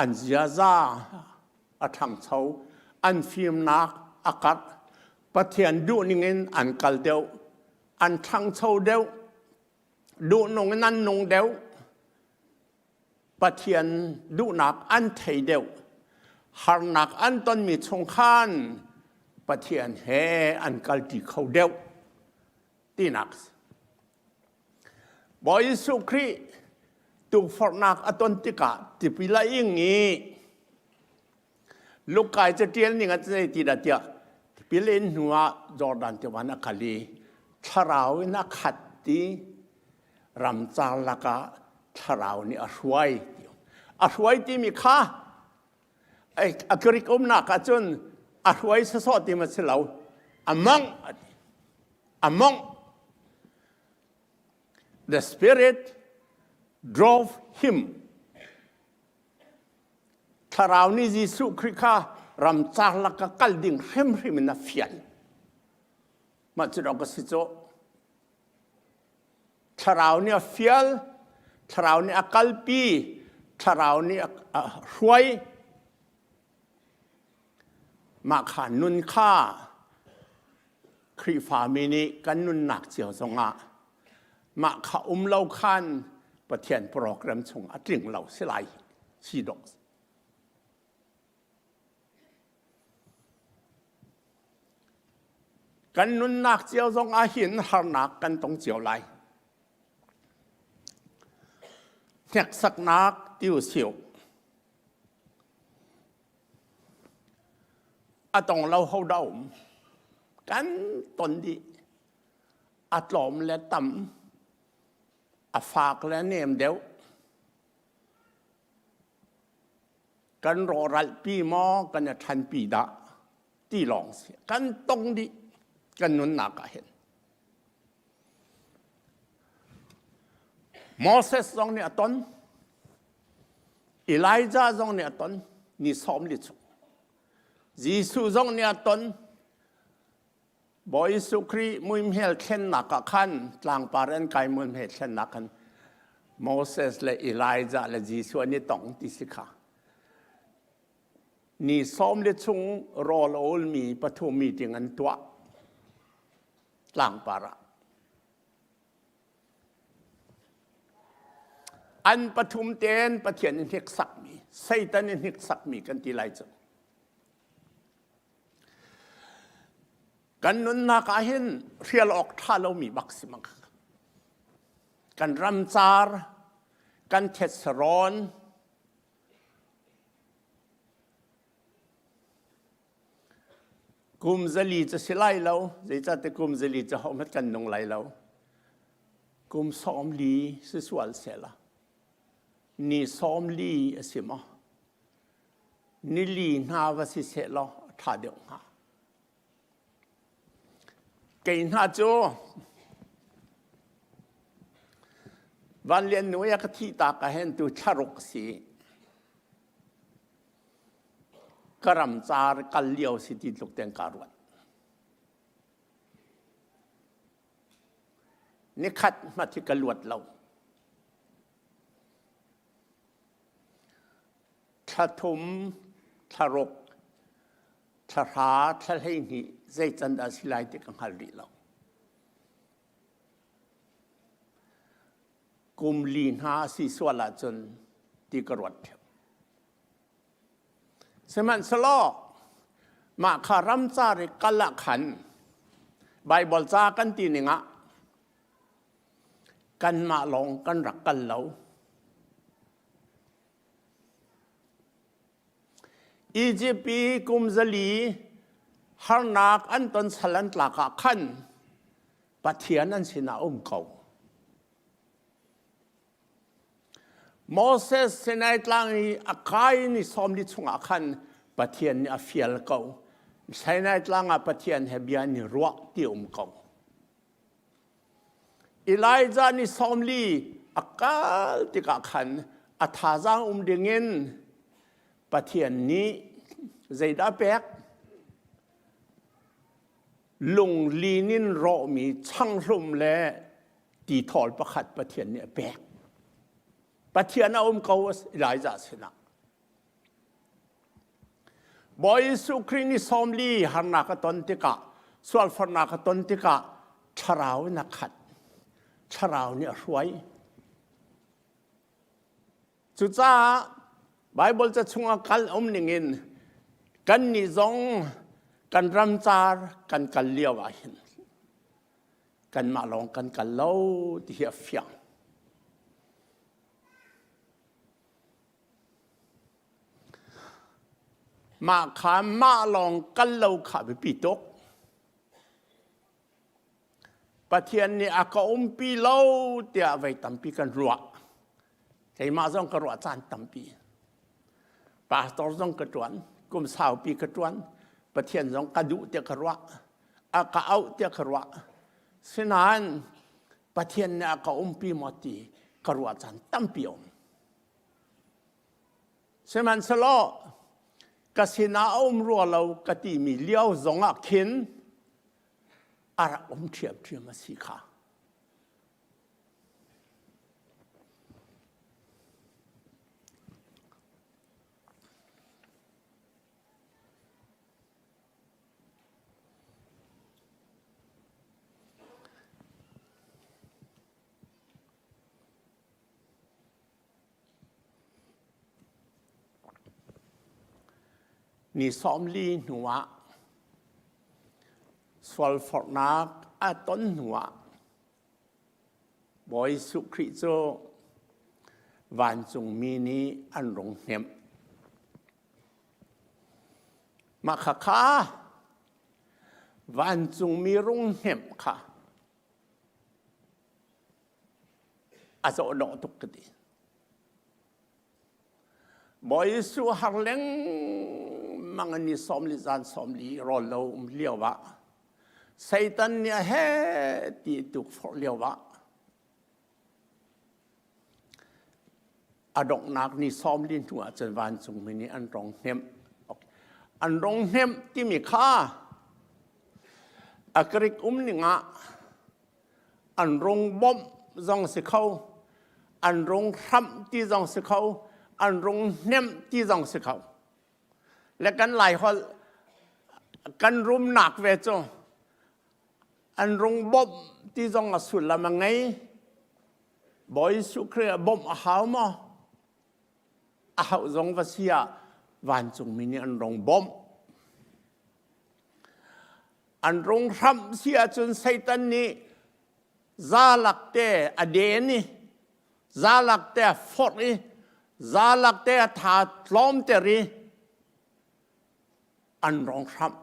an ziaza a ṭhangcho, an fimnak a karh, Pathian duhning in an kal deuh, an ṭhangcho deuh, duhnung in an nung deuh, Pathian duhnak an thei deuh, harnak an tonmi chung khan Pathian he an kalṭi kho deuh tinak. Bawi Jesuh Khrih tukforhnak a ton tikah tipil a ing i Lukai caṭial ning ah zei ti dah tiah tipil in hnu ah Jordan tiva a kal i thlarau in a khat ti ramcar lakah thlarau nih a hruai a hruai timi kha a Greek umnak ah cun a hruai sawsawh ti ma si lo a mongh a mongh the spirit drove him thlarau nih Jesuh Khrih kha ramcar lak ah kal ding hrimhrim in a fial mah cu dong ka si cu Thlarau nih a fial, thlarau nih a kalpi, thlarau nih a hruai. Mah kha nun kha Khrihfami nih kan nunnak cio zongah mah kha um lo khan Pathian program chung a tling lo si lai si dawh. Kan nunnak cio zong ah hin harnak kan tong cio lai. Hneksaknak ti u siu. A tong lo ho dah um. Kan ton dih. A tlawm le tam. A fak le nem deuh. Kan rawhralhpi maw kan i ṭhanpi dah ti lawng si kan tong dih kan nunnak ah hin. Moses zong nih a ton, Elijah zong nih a ton, ni 40 chung. Jesuh zong nih a ton. Bawi Jesuh Khrih muihmel thlennak ah khan tlangpar an kai muihmel thlennak khan Moses le Elijah le Jesuh an i tong ti si kha. Ni sawm le chung rawl a ulmi pathum meeting an tuah tlangpar ah. An pathum ten Pathian in hniksakmi, Satan in hniksakmi kan ti lai cu. Kan nunnak ah hin hrial awk ṭha lomi bak si mang. Kan ramcar, kan thetsarawn, kum zali cu si lai lo, zeicahtiah kum zali cu hohmanh kan nung lai lo. Kum 40 si sual sehla. Ni 40 a si maw? Nili hna va si seh law a ṭha deuh hnga. Kei hna cu Van Lian nu i a ka thih tak ah hin tu thlaruk si. Ka ram car kal lio si ti tluk ten kaa ruat. Nikhat hmat hi ka luat lo. Thla thum, thla ruk, thla hra, thla 12 zei can dah si lai ti ka hngal rih lo. Kum li hna si sual ahcun ti ka ruat ṭheo. Sihmanhsehlaw mah kha ramcar i kal ah khan Baibal ca kan ti ning ah kanmah lawng kan rak kal lo. Egypt i kum zali harnak an ton sal an tlak ah khan Pathian an sinah um ko. Moses Sinai tlang i a kai ni 40 chungah khan Pathian nih a fial ko. Sinai tlang ah Pathian he bia ni ruah ti um ko. Elijah ni 40 a kal tikah khan a thazaang um dingin Pathian nih zeidah pek? Lunglin in rawhmi changhlum le tithawl pakhat Pathian nih a pek. Pathian a um ko Elijah sinah. Bawi Jesuh Khrih nih 40 harnak a ton tikah, sualforhnak a ton tikah thlarau in a khat. Thlarau nih a hruai. Cucaah Baibal ca chungah kal um ningin kannih zong kan ramcar kan kal lio ah hin kanmah lawng kan kal lo ti hi a fiang. Mah kha mah lawng kal lo kha biapi tuk. Pathian nih a ka umpi lo tiah voi tampi kan ruah. Keimah zong ka ruah caan tampi. Pastor zong ka ṭuan, kum saupi ka ṭuan. Pathian zong ka duh tiah ka ruah. A ka auh tiah ka ruah. Sinain Pathian nih a ka umpi maw ti ka ruah caan tampi a um. Sihmanhsehlaw ka sinah a um rua lo ka timi lio zongah khin a rak um ṭhiamṭhiam a si kha. Ni 40 hnuah sualforhnak a ton hnuah Bawi Jesuh Khrih cu vancungmi nih an rung hnemh. Mah khakha vancungmi rung hnemh kha a zawhdawh tuk ka ti. Bawi Jesuh har lengmang in ni 40 zan 40 rawl lo um lio ah Satan nih a he ti tuk forh lio ah a donghnak ni 40 hnu ah cun vancungmi nih an rong hnemh. An rong hnemh timi kha. A Greek um ning ah an rung bawmh zong si kho, an rung hramh ti zong si kho, an rung hnemh ti zong si kho. Le kan Lai holh kan rumnak ve cu an rung bawmh ti zong a sullam a ngei. Bawi Jesuh Khrih ah bawmh a hau maw? A hauh zong va si ah vancungmi nih an rung bawmh. An rung hramh si ahcun Satan nih zalak te a den i zalak te a forh i zalak te a tha tlawmter i an rong hramh.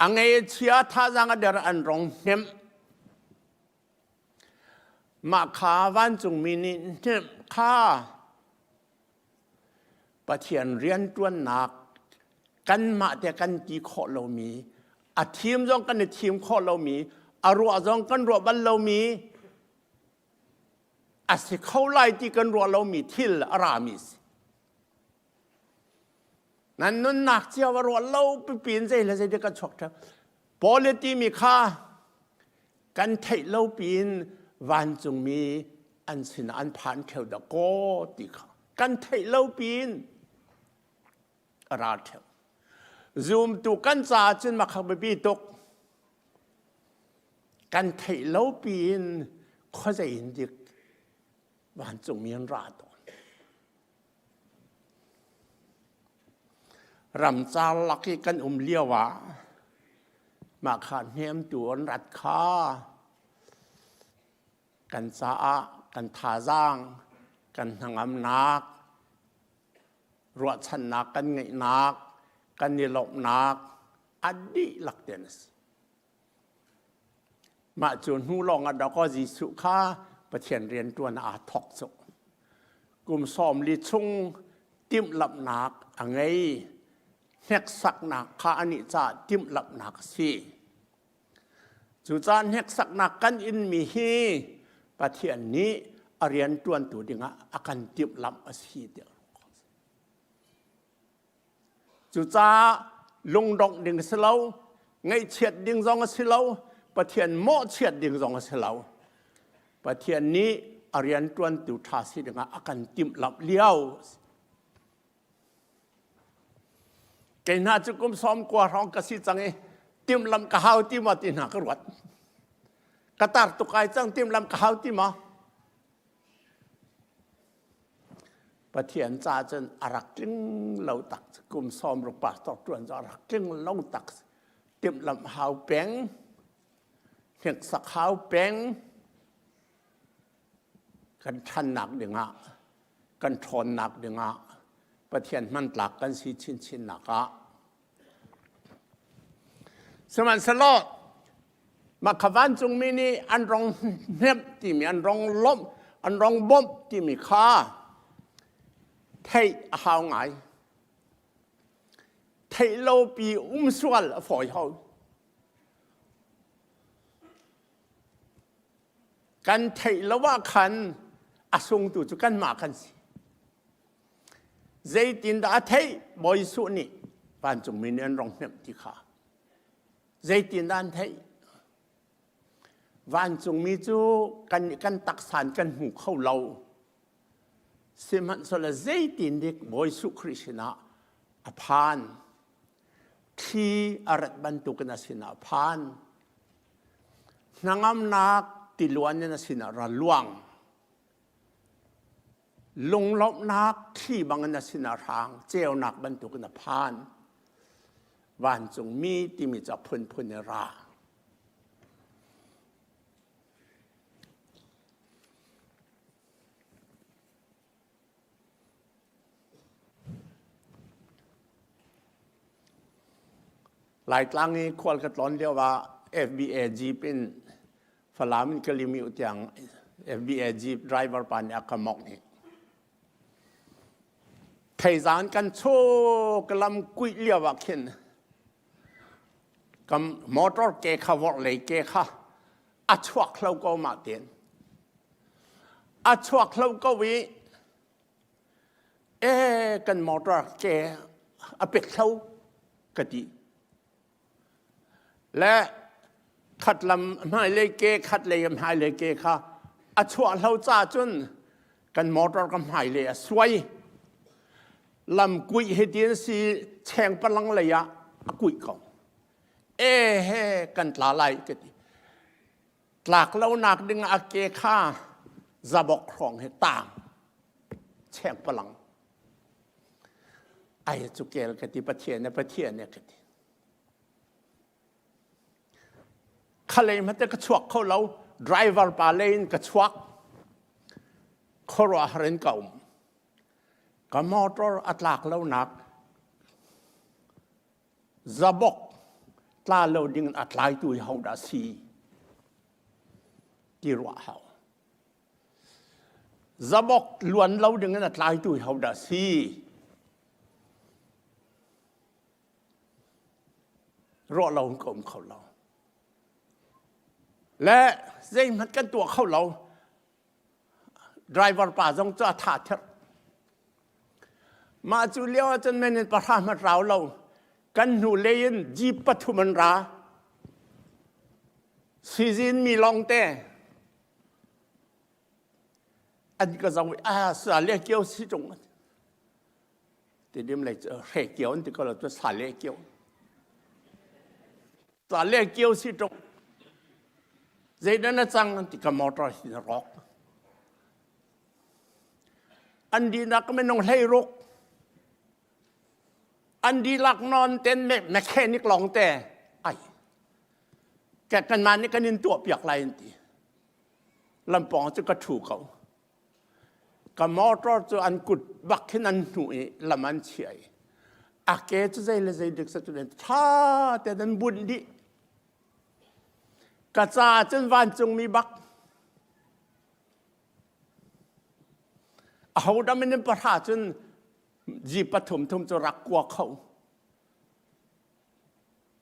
A ngei chia thazaang a der an rong hnemh. Mah kha vancungmi nih hnemh kha Pathian rianṭuannak kanmah te kan ti khawh lomi, a thim zong kan i thim khawh lomi, a ruah zong kan ruah bal lomi, a si kho lai ti kan ruah lomi thil a rami si. Nan nunnak cio a ruah lo pipi in zei le zei kan chuak ṭheo. Paul timi kha kan theih lo piin vancungmi an sin an phan ṭheo dah kaw ti kha kan theih lo piin a ra ṭheo. Zumtu kan caah cun makhak biapi tuk. Kan theih lo piin khuazei in dik vancungmi an ra tawn. Ramcar lak i kan um lio ah mah kha hnemtu an rat kha kan caah kan thazaang kan hnangamnak ruahchannak kan ngeihnak kan i lawmhnak a dihlak te an si. Mah cu hnu lawng ah dawkaw Jesuh kha Pathian rianṭuan aa thawk cu. Kum 40 chung timhlamhnak a ngei. Hneksaknak kha anih caah timhlamhnak a si. Cucaah hneksaknak kan inmi hi Pathian nih a rianṭuantu dingah a kan timhlamh a si tiah Cucaah lungdongh ding a si lo, ngaihchiat ding zong a si lo, Pathian mawhchiat ding zong a si lo. Pathian nih a rianṭuantu ṭha si dingah a kan timhlamh lio. Kei hna cu kum 90 hrawng ka si cang i timhlamh ka hau ti maw ti hna ka ruat. Ka tar tuk ai cang timhlamh ka hau ti maw? Pathian ca cun a rak tling lo tak kum 60 pastor ṭuan cu a rak tling lo tak timhlamh hau peng hneksak hau peng kan ṭhannak dingah kan ṭhawnnak dingah Pathian hmantlak kan si chinchin nak ah sihmanhsehlaw Mah kha vancungmi nih an rong hnemh timi, an rong lawmh, an rong bawmh timi kha theih a hau ngai. Theih lo pi um sual a fawi ho. Kan theih lo ah khan a sungtu cu kanmah kan si. Zeitindah a theih? Bawi Jesuh nih vancungmi nih an rong hnemh ti kha. Zeitindah an theih? Vancungmi cu kan kan taksa in kan hmu kho lo. Sihmanhsehlaw zeitin dik Bawi Jesuh Khrih sinah a phan. Thli a rat bantukin a sinah a phan. Hnangamnak tiluan in a sinah ra luang. Lunglawmhnak thli bangin a sinah hrang, ceunak bantukin a phan. Vancungmi timi cu a phunphun in ra. Laitlang i khual ka tlawn lio ah FBA jeep in Falam in Kalimiu tiang FBA jeep driver pa nih a ka mawngh i Theizaan kan chuk lam kuih lio ah khin kam motor ke kha vorh lei ke kha a chuak hlo ko mah ten a chuak hlo ko i e kan motor ke a pet hlo ka ti. Le khat lam hmailei ke khat lei hmailei ke kha a chuahlo ca cun kan motor ka hmailei a suai. Lam kuih hi tin si cheng palang lei ah a kuih ko. E he kan tla lai ka ti. Tlak lonak ding a ke kha zabok hrawng he tang cheng palang. Ai cu kel ka ti Pathian ne Pathian ne ka ti. Khalei hmate ka chuak kho lo driver pa lei in ka chuak khuaruahhar in ka um ka motor a tlak lonak zabok tla lo ding a tlaitu hi hodah si ti ruah hau zabok luan lo ding in a tlaitu hi hodah si Ruah lo in ka um kho lo. Le zeihmanh kan tuah kho lo. Driver pa zong cu a tha ther. Mah cu lio ahcun men in pahra hmanh rau lo. Kan hnu lei in jeep pathum an ra. Sizin mi lawng te. An ka zoh i ah sa le kio si tung. Tidim lei cu hre kio an ti ko lo cu sa le kio. Sa le kio si tuk. Zeidah na cang an ti ka motor hi na rawk. An dinak minung hlei ruk. An dihlak non ten mechanic lawng te ai. Kan man nih kan in tuah piak lai an ti. Lampawng cu ka ṭhu ko. Ka motor cu an kut bak khin an hnuh i lam an chiah i a ke cu zei le zei dik sa cu ṭha tein an bunh dih. Ka caah cun vancungmi bak. Aho dam in pahra cun ji pathum thum cu rak kua kho.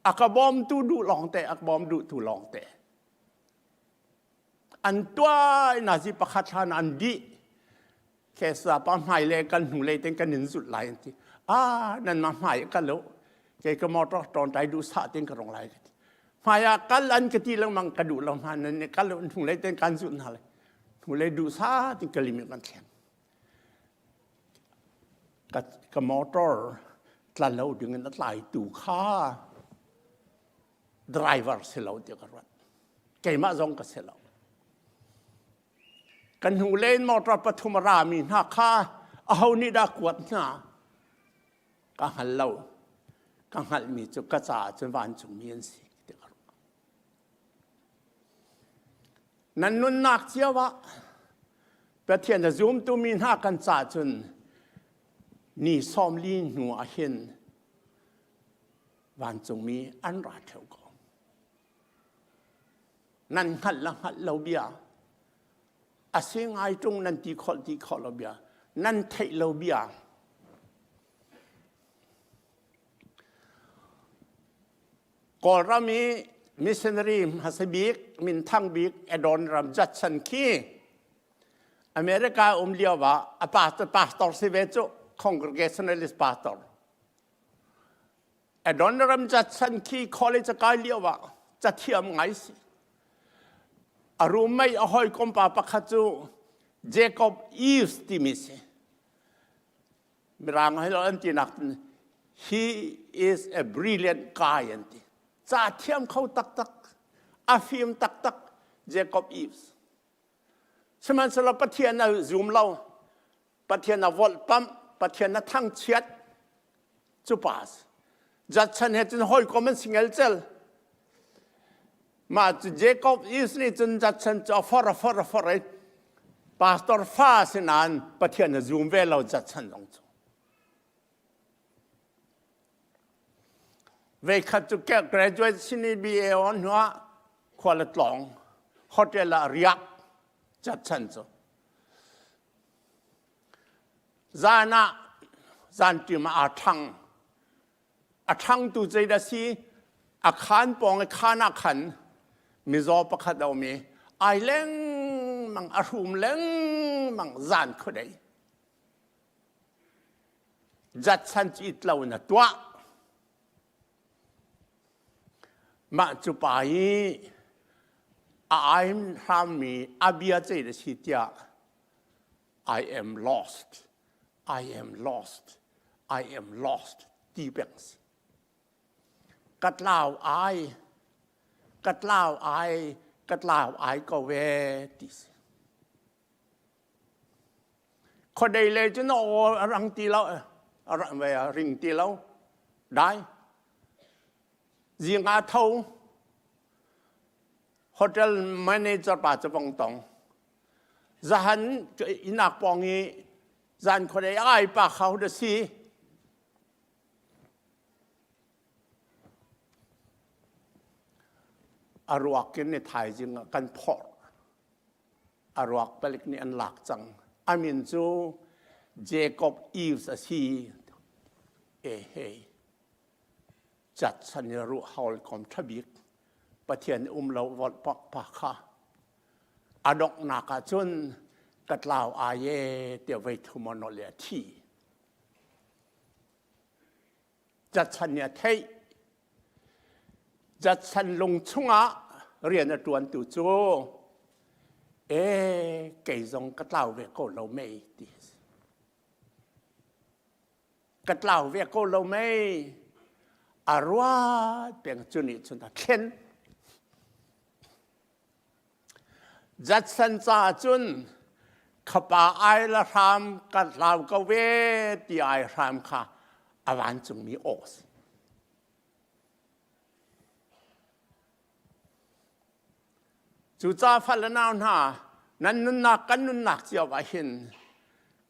A ka bawmtu duh lawng te, a ka bawm duhtu lawng te. An tuai nazi pakhat hlan an dih. Kesa pa hmai le kan hnu lei ten kan in zulh lai an ti. Ah nan ma hmai ka lo. Kei ka motor ton tai duh sa ten ka rong lai ka ti. Hmai ah kal an ka ti lengmang ka duh lo hma nan ne kal hnu lei ten kan zulh hna lai. Hnu lei duh sa tin ka lim kan thleng. Ka, ka motor tla lo ding in a tlai tu kha driver si lo ti ka ruat. Keimah zong ka si lo. Kan hnu len motor pathum a rami hna kha aho nih dah kuat hna? Ka hngal lo. Ka hngalhmi cu ka caah cun vancungmi an si ti ka ruah. Nan nunnak cio ah Pathian a zumtu mi hna kan ca cun ni sawmli hnu ah hin vancungmi an ra ṭheo ko. Nan hngalh le hngalh lo bia, a si ngai ṭung nan ti khawh ti khawh lo bia, nan theih lo bia. Kawlram i missionary hmasa bik, minthang bik Adoniram Judson khi America um lio ah a pastor, pastor si ve cu Congregationalist pastor. Adoniram Judson khi college a kai lio ah cathiam ngai si. A roommate a hawikom pa pakhat cu Jacob Eves timi si. Mirang hai lo an ti nak he is a brilliant guy an ti. Ca thiam kho taktak, a fim taktak Jacob Eves. Sihmanhsehlaw Pathian a zum lo. Pathian a volhpamh, Pathian a thangchiat cu pa a si. Judson he cun hawikom an si ngelcel. Mah cu Jacob East nih cun Judson cu a for a for a for i pastor fa si nain Pathian a zum ve lo Judson zong cu. Veikhat cu graduate sini BA on hnuah khual a tlawng hotel ah riak Judson cu. Zan ah zanṭim ah aa ṭhang. A ṭhangtu zeidah a si? A khaan pawng i khaan ah khan mizaw pakhat a um i ai lengmang, a hrum lengmang zan khuadei. Jatchan cu it lo in a tuah. Mah cu pa i a aim hrammi a bia cei na si tiah I am lost, I am lost, I am lost ti peng si. Ka tlau ai, ka tlau ai, ka tlau ai ko ve ti si. Khuadei le cun a aw a rang ti lo, a ring ti lo, dai. Zing ah tho, hotel manager pa cu vong tong. Zahan innak pawng i zan khuadei ai pa kha da si. A ruak in ni thaizing ah kan phorh. A ruak palik nih an lak cang. A min cu Jacob Eves a si. E hei. Cat san i ruh haul kom thabik. Pathian um lo volh pak pa kha. A donghnak ah cun ka tlau ai e tiah vei thum a nolh i a thi. Judson nih a theih. Judson lung chungah rian a ṭuantu cu ee kei zong ka tlau ve ko lo mei ti a si. Ka tlau ve ko lo mei. A ruat peng cu nih cun a thlen. Judson caah cun khapa ai la hram ka hlau ko ve ti ai hram kha a vancungmi aw a si. Cucaah fal le nau hna, nan nunnak kan nunnak cio ah hin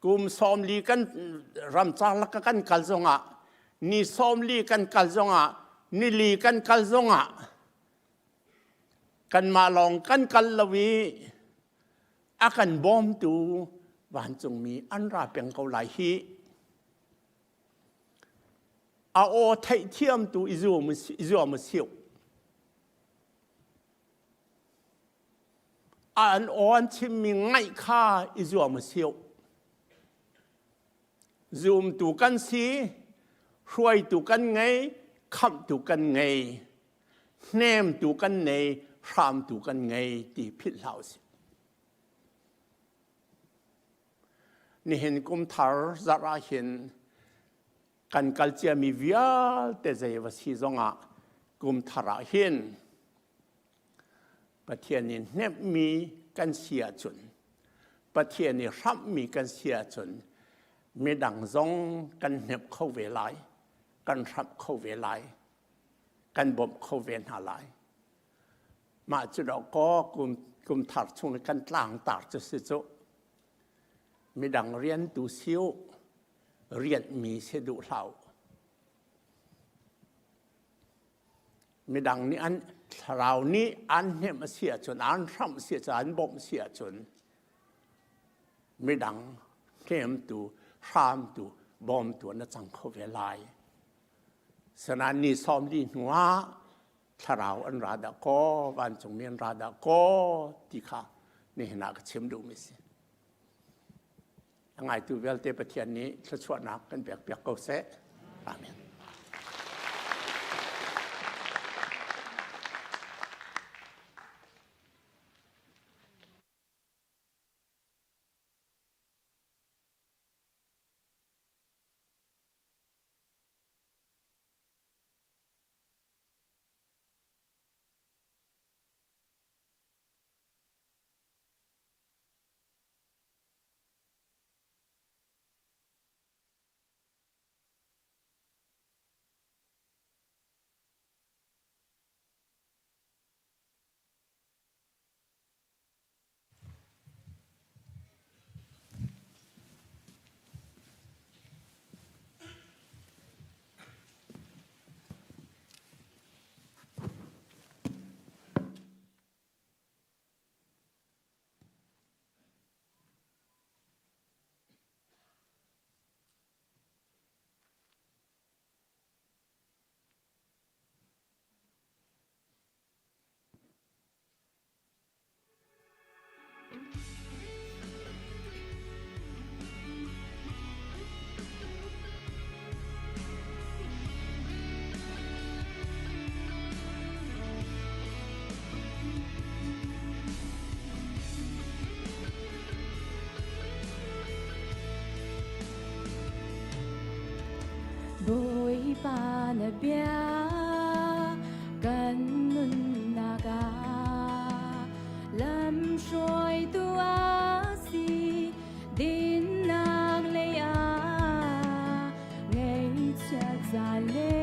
kum 40 kan ramcar lak kan kal zongah ni 40 kan kal zongah nili kan kal zongah Kanmah lawng kan kal lo i a kan bawmtu vancungmi an ra peng ko lai hih. A aw theihthiamtu i zuam u sih. An aw an chimmi ngaih kha i zuam u sih. Zumtu kan si, hruaitu kan ngei, khamhtu kan ngei. Hnemtu kan nei, hramtu kan ngei ti philh hlah usih. Nihin kum thar zarh ah hin kan kal ciami vialte zei va si zongah kum thar ah hin Pathian nih hnemhmi kan si ahcun Pathian nih hramhmi kan si ahcun midang zong kan hnemh kho ve lai, kan hramh kho ve lai. Kan bawmh kho ve hna lai. Mah cu dawh kum, kum thar chung kan tlangtar cu si cu. Midang rian tu si u, rianhmi si duh hlah u. Midang nih an thlarau nih an hnemh a si ahcun, an hramh a si ahcun, an bawmh a si ahcun, midang hnemtu, hramtu, bawmtu na cang kho ve lai. Sanain ni 40 hnuah thlarau an ra dah kaw, vancungmi an ra dah kaw ti kha nihin ah ka chim duhmi si. A ngaitu vialte Pathian nih thluachuahnak kan pekpiak ko seh. Amen. Bawipa na bia kan nunnak ah lamhruaitu a si dinnak lei ah ngaihchiat caan le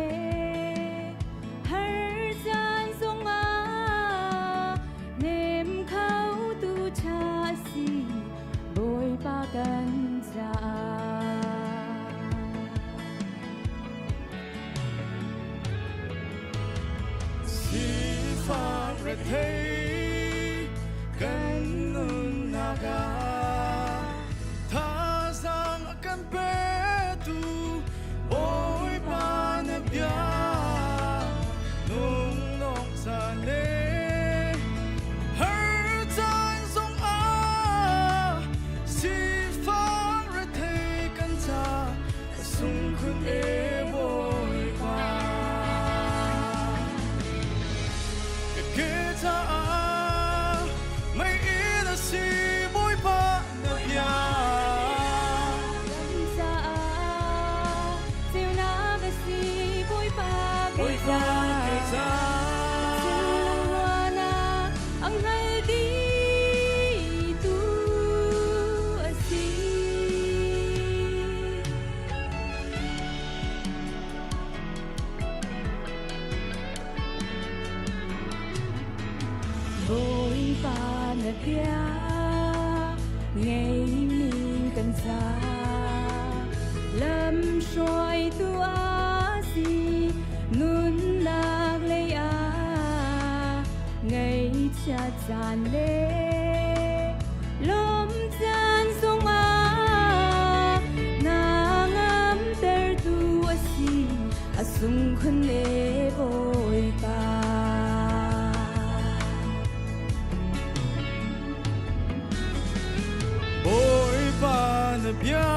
har caan zongah hnem khotu ṭha a si Bawipa kan caah. Sifak rethei kan nunnak ah thazaang a kan petu Bawipa na bia lunglawm caan le har caan zongah sifak rethei kan ca sungkhun e Bawipa ka ke caah mei in a si Bawipa na bia Lam caah ceunak a si Bawipa Bawipa kei caah Thinlung ruahnak ang hngal dihtu a si. Bawipa na bia ngeimi kan ca lamhruaitu a si nunnak lei ah ngaihchiat caan le lawm caan zongah na ngamtertu a si a sungkhun le Bawipa. Bawipa na bia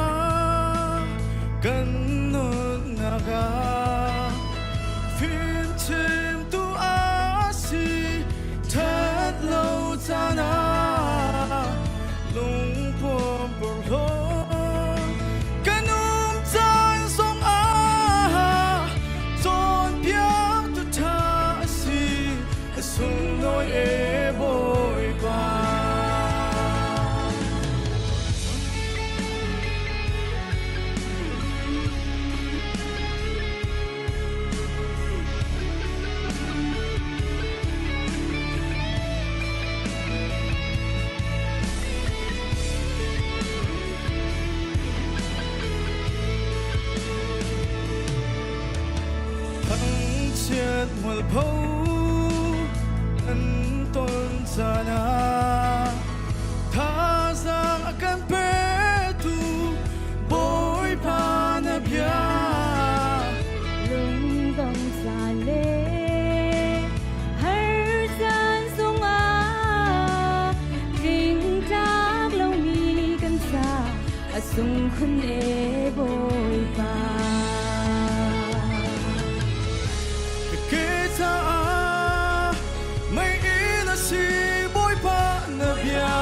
kan nunnak ah fimchimtu a si ṭhat lo caan ah lungpuam porhlaw kan um caan zongah cawnpiaktu ṭha a si a sunglawi e Bawipa. Thangchiat mualpho an ton caan ah thazaang a kan petu Bawipa na bia Lungdong caan le har caan zongah tlingtlak lomi kan sa a sungkhun e Bawipa. Ka ke caah mei in a si Bawipa na bia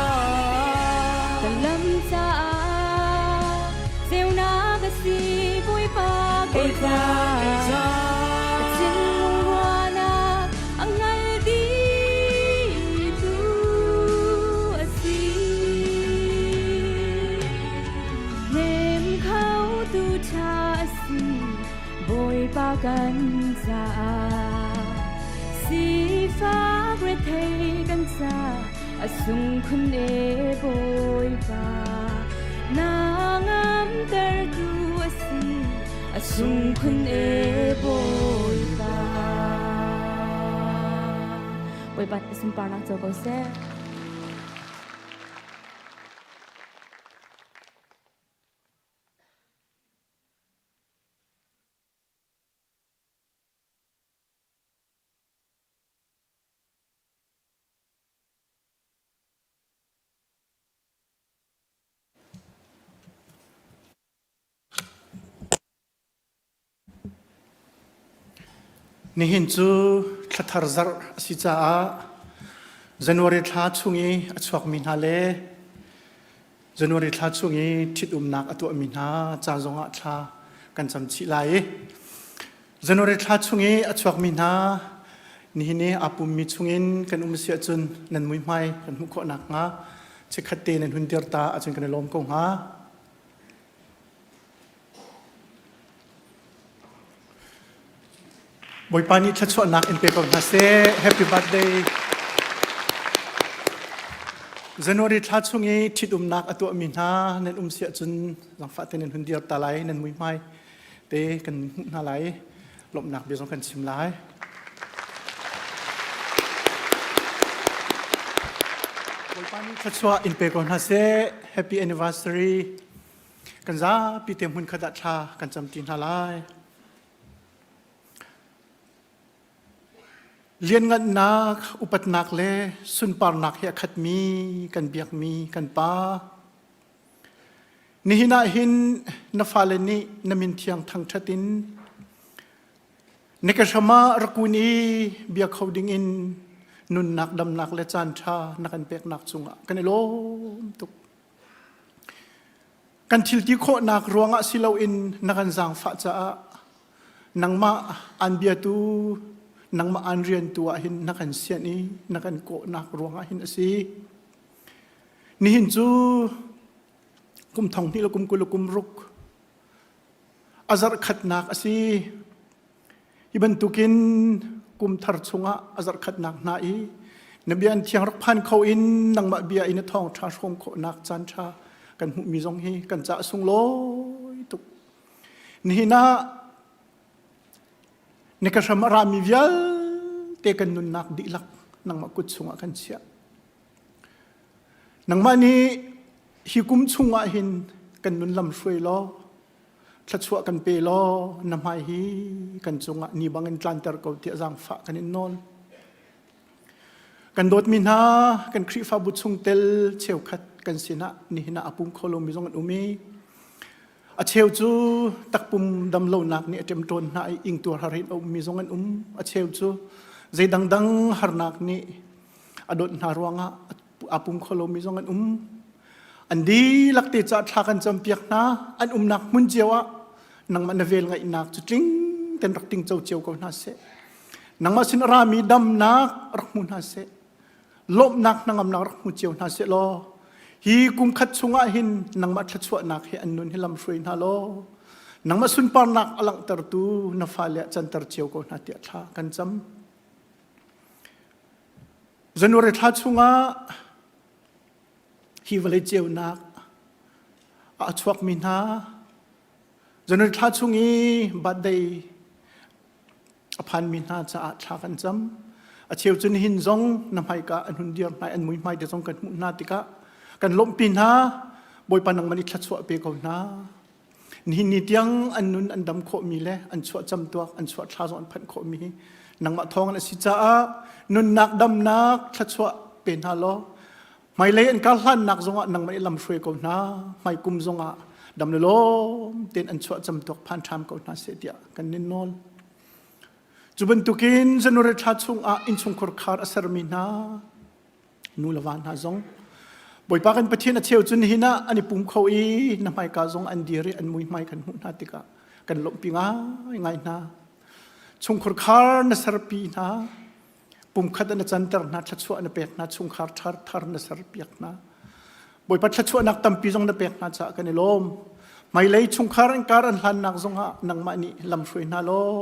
Ka lam caah ceunak a si Bawipa kei Bawipa kei Ka caah thinlung ruahnak a hngal dihtu a si. Hnem khotu ṭha a si Bawipa kan caah. Sifak rethei kan ca a sungkhun e Bawipa. Na ngamtertu a si a sungkhun e Bawipa. Bawipa sunparnak co ko seh. Nihin cu thlathar zarh a si caah January thla chung i a chuakmi hna le January thla chung i ṭhitumnak a tuahmi hna ca zongah thla kan cam chih lai i. January thla chung i a chuakmi hna nihin i aa pummi chungin kan um si ahcun nan muihmai kan hmuh khawh nakhnga chikkhat te nan hun dir ta ahcun kan i lawm ko hnga. Bawipa nih thluachuahnak in pe ko hna seh. Happy birthday. January thla chung i ṭhitumnak a tuahmi hna nan um si ahcun zaangfah te nan hun dir ta lai nan muihmai te kan hmuh hna lai lawmhnak bia zong kan chim lai. Bawipa nih thluachuah in pe ko hna seh. Happy anniversary. Kan zapi te hmun khat ah thla kan cam ti hna lai. Lianngannak, upatnak le sunparnak he a khatmi kan biakmi kan Pa. Nihin ah hin na fale nih na min thiang thangṭhat in na ka hram ah rak kun i bia kho dingin nunnak damnak le caan ṭha na kan peknak cungah kan i lawm tuk. Kan thil ti khawhnak ruangah si loin na kan zaangfah caah nangmah aan biatu nangmah aan riantu ah hin na kan sianh i na kan kawhnak ruangah hin a si. Nihin cu kum thong hnih le kum 20 le kum ruk a zarh khatnak a si. Hi bantukin kum thar chungah a zarh khatnak hna i na bia an thiang rak phan kho in nangmah bia in a thawngṭha hrawm khawhnak caan ṭha kan hmuhmi zong hi kan caah sunglawi tuk. Nihin ah na ka hram a rami vialte kan nunnak dihlak nangmah kut chungah kan chiah. Nangmah nih hi kum chungah hin kan nun lam hruai law thluachuah kan pe law na hmai hi kan cungah ni bangin tlanter ko tiah zaangfah kan in nawl. Kan dawtmi hna kan Khrihfabu chungtel cheukhat kan sinah nihin ah a pum kho lomi zong an um i a cheu cu takpum damlonak nih a ṭemṭawn hna i ingtuar har in a ummi zong an um a cheu cu zei dangdang harnak nih a dawt hna ruangah a pum kho lomi zong an um an dihlak te ca thla kan campiak hna an umnak hmun cio ah nangmah na vel ngaihnak cu tling ten rak ting co cio ko hna seh nangmah sin a rami damnak rak hmu hna seh lawmhnak hnangamnak rak hmu cio hna seh law hi kum khat chungah hin nangmah thluachuahnak he an nun hi lam hruai hna law nangmah sunparnak a langhtertu na fale ah canter cio ko hna tiah thla kan cam January thla chungah hi vawlei ceunak a chuakmi hna January thla chung i birthday a phanmi hna caah thla kan cam. A cheu cu nihin zong na hmaika an hun dir hna an muihmai te zong kan hmuh hna tikah kan lawmhpi hna Bawipa nangmah nih thluachuah pe ko hna. Nihin ni tiang an nun an dam khawhmi le an chuah camtuak an chuah thla zong an phanh khawhmi hi nangmah thawng an si caah nunnak damnak thluachuah pe hna law hmailei an kar hlannak zongah nangmah nih lam hruai ko hna hmai kum zongah dam le lawm tein an chuah camtuak phan ṭham ko hna seh tiah kan nin nawl. Cu bantukin January thla chungah innchungkhar khar a sermi hna nu le va hna zong Bawipa kan Pathian a cheu cu nihin ah an i pum kho i na hmaika zong an dir i an muihmai kan hmuh hna tikah kan lawmhpi ngaingai hna. Chungkhar khar na serpi hna, pumkhat na canter hna, thluachuah na pek hna, chungkhar thar thar na serpiak hna. Bawipa thluachuahnak tampi zong na pek hna caah kan i lawm. Hmailei chungkhar in kar an hlannak zongah nangmah nih lam hruai hna law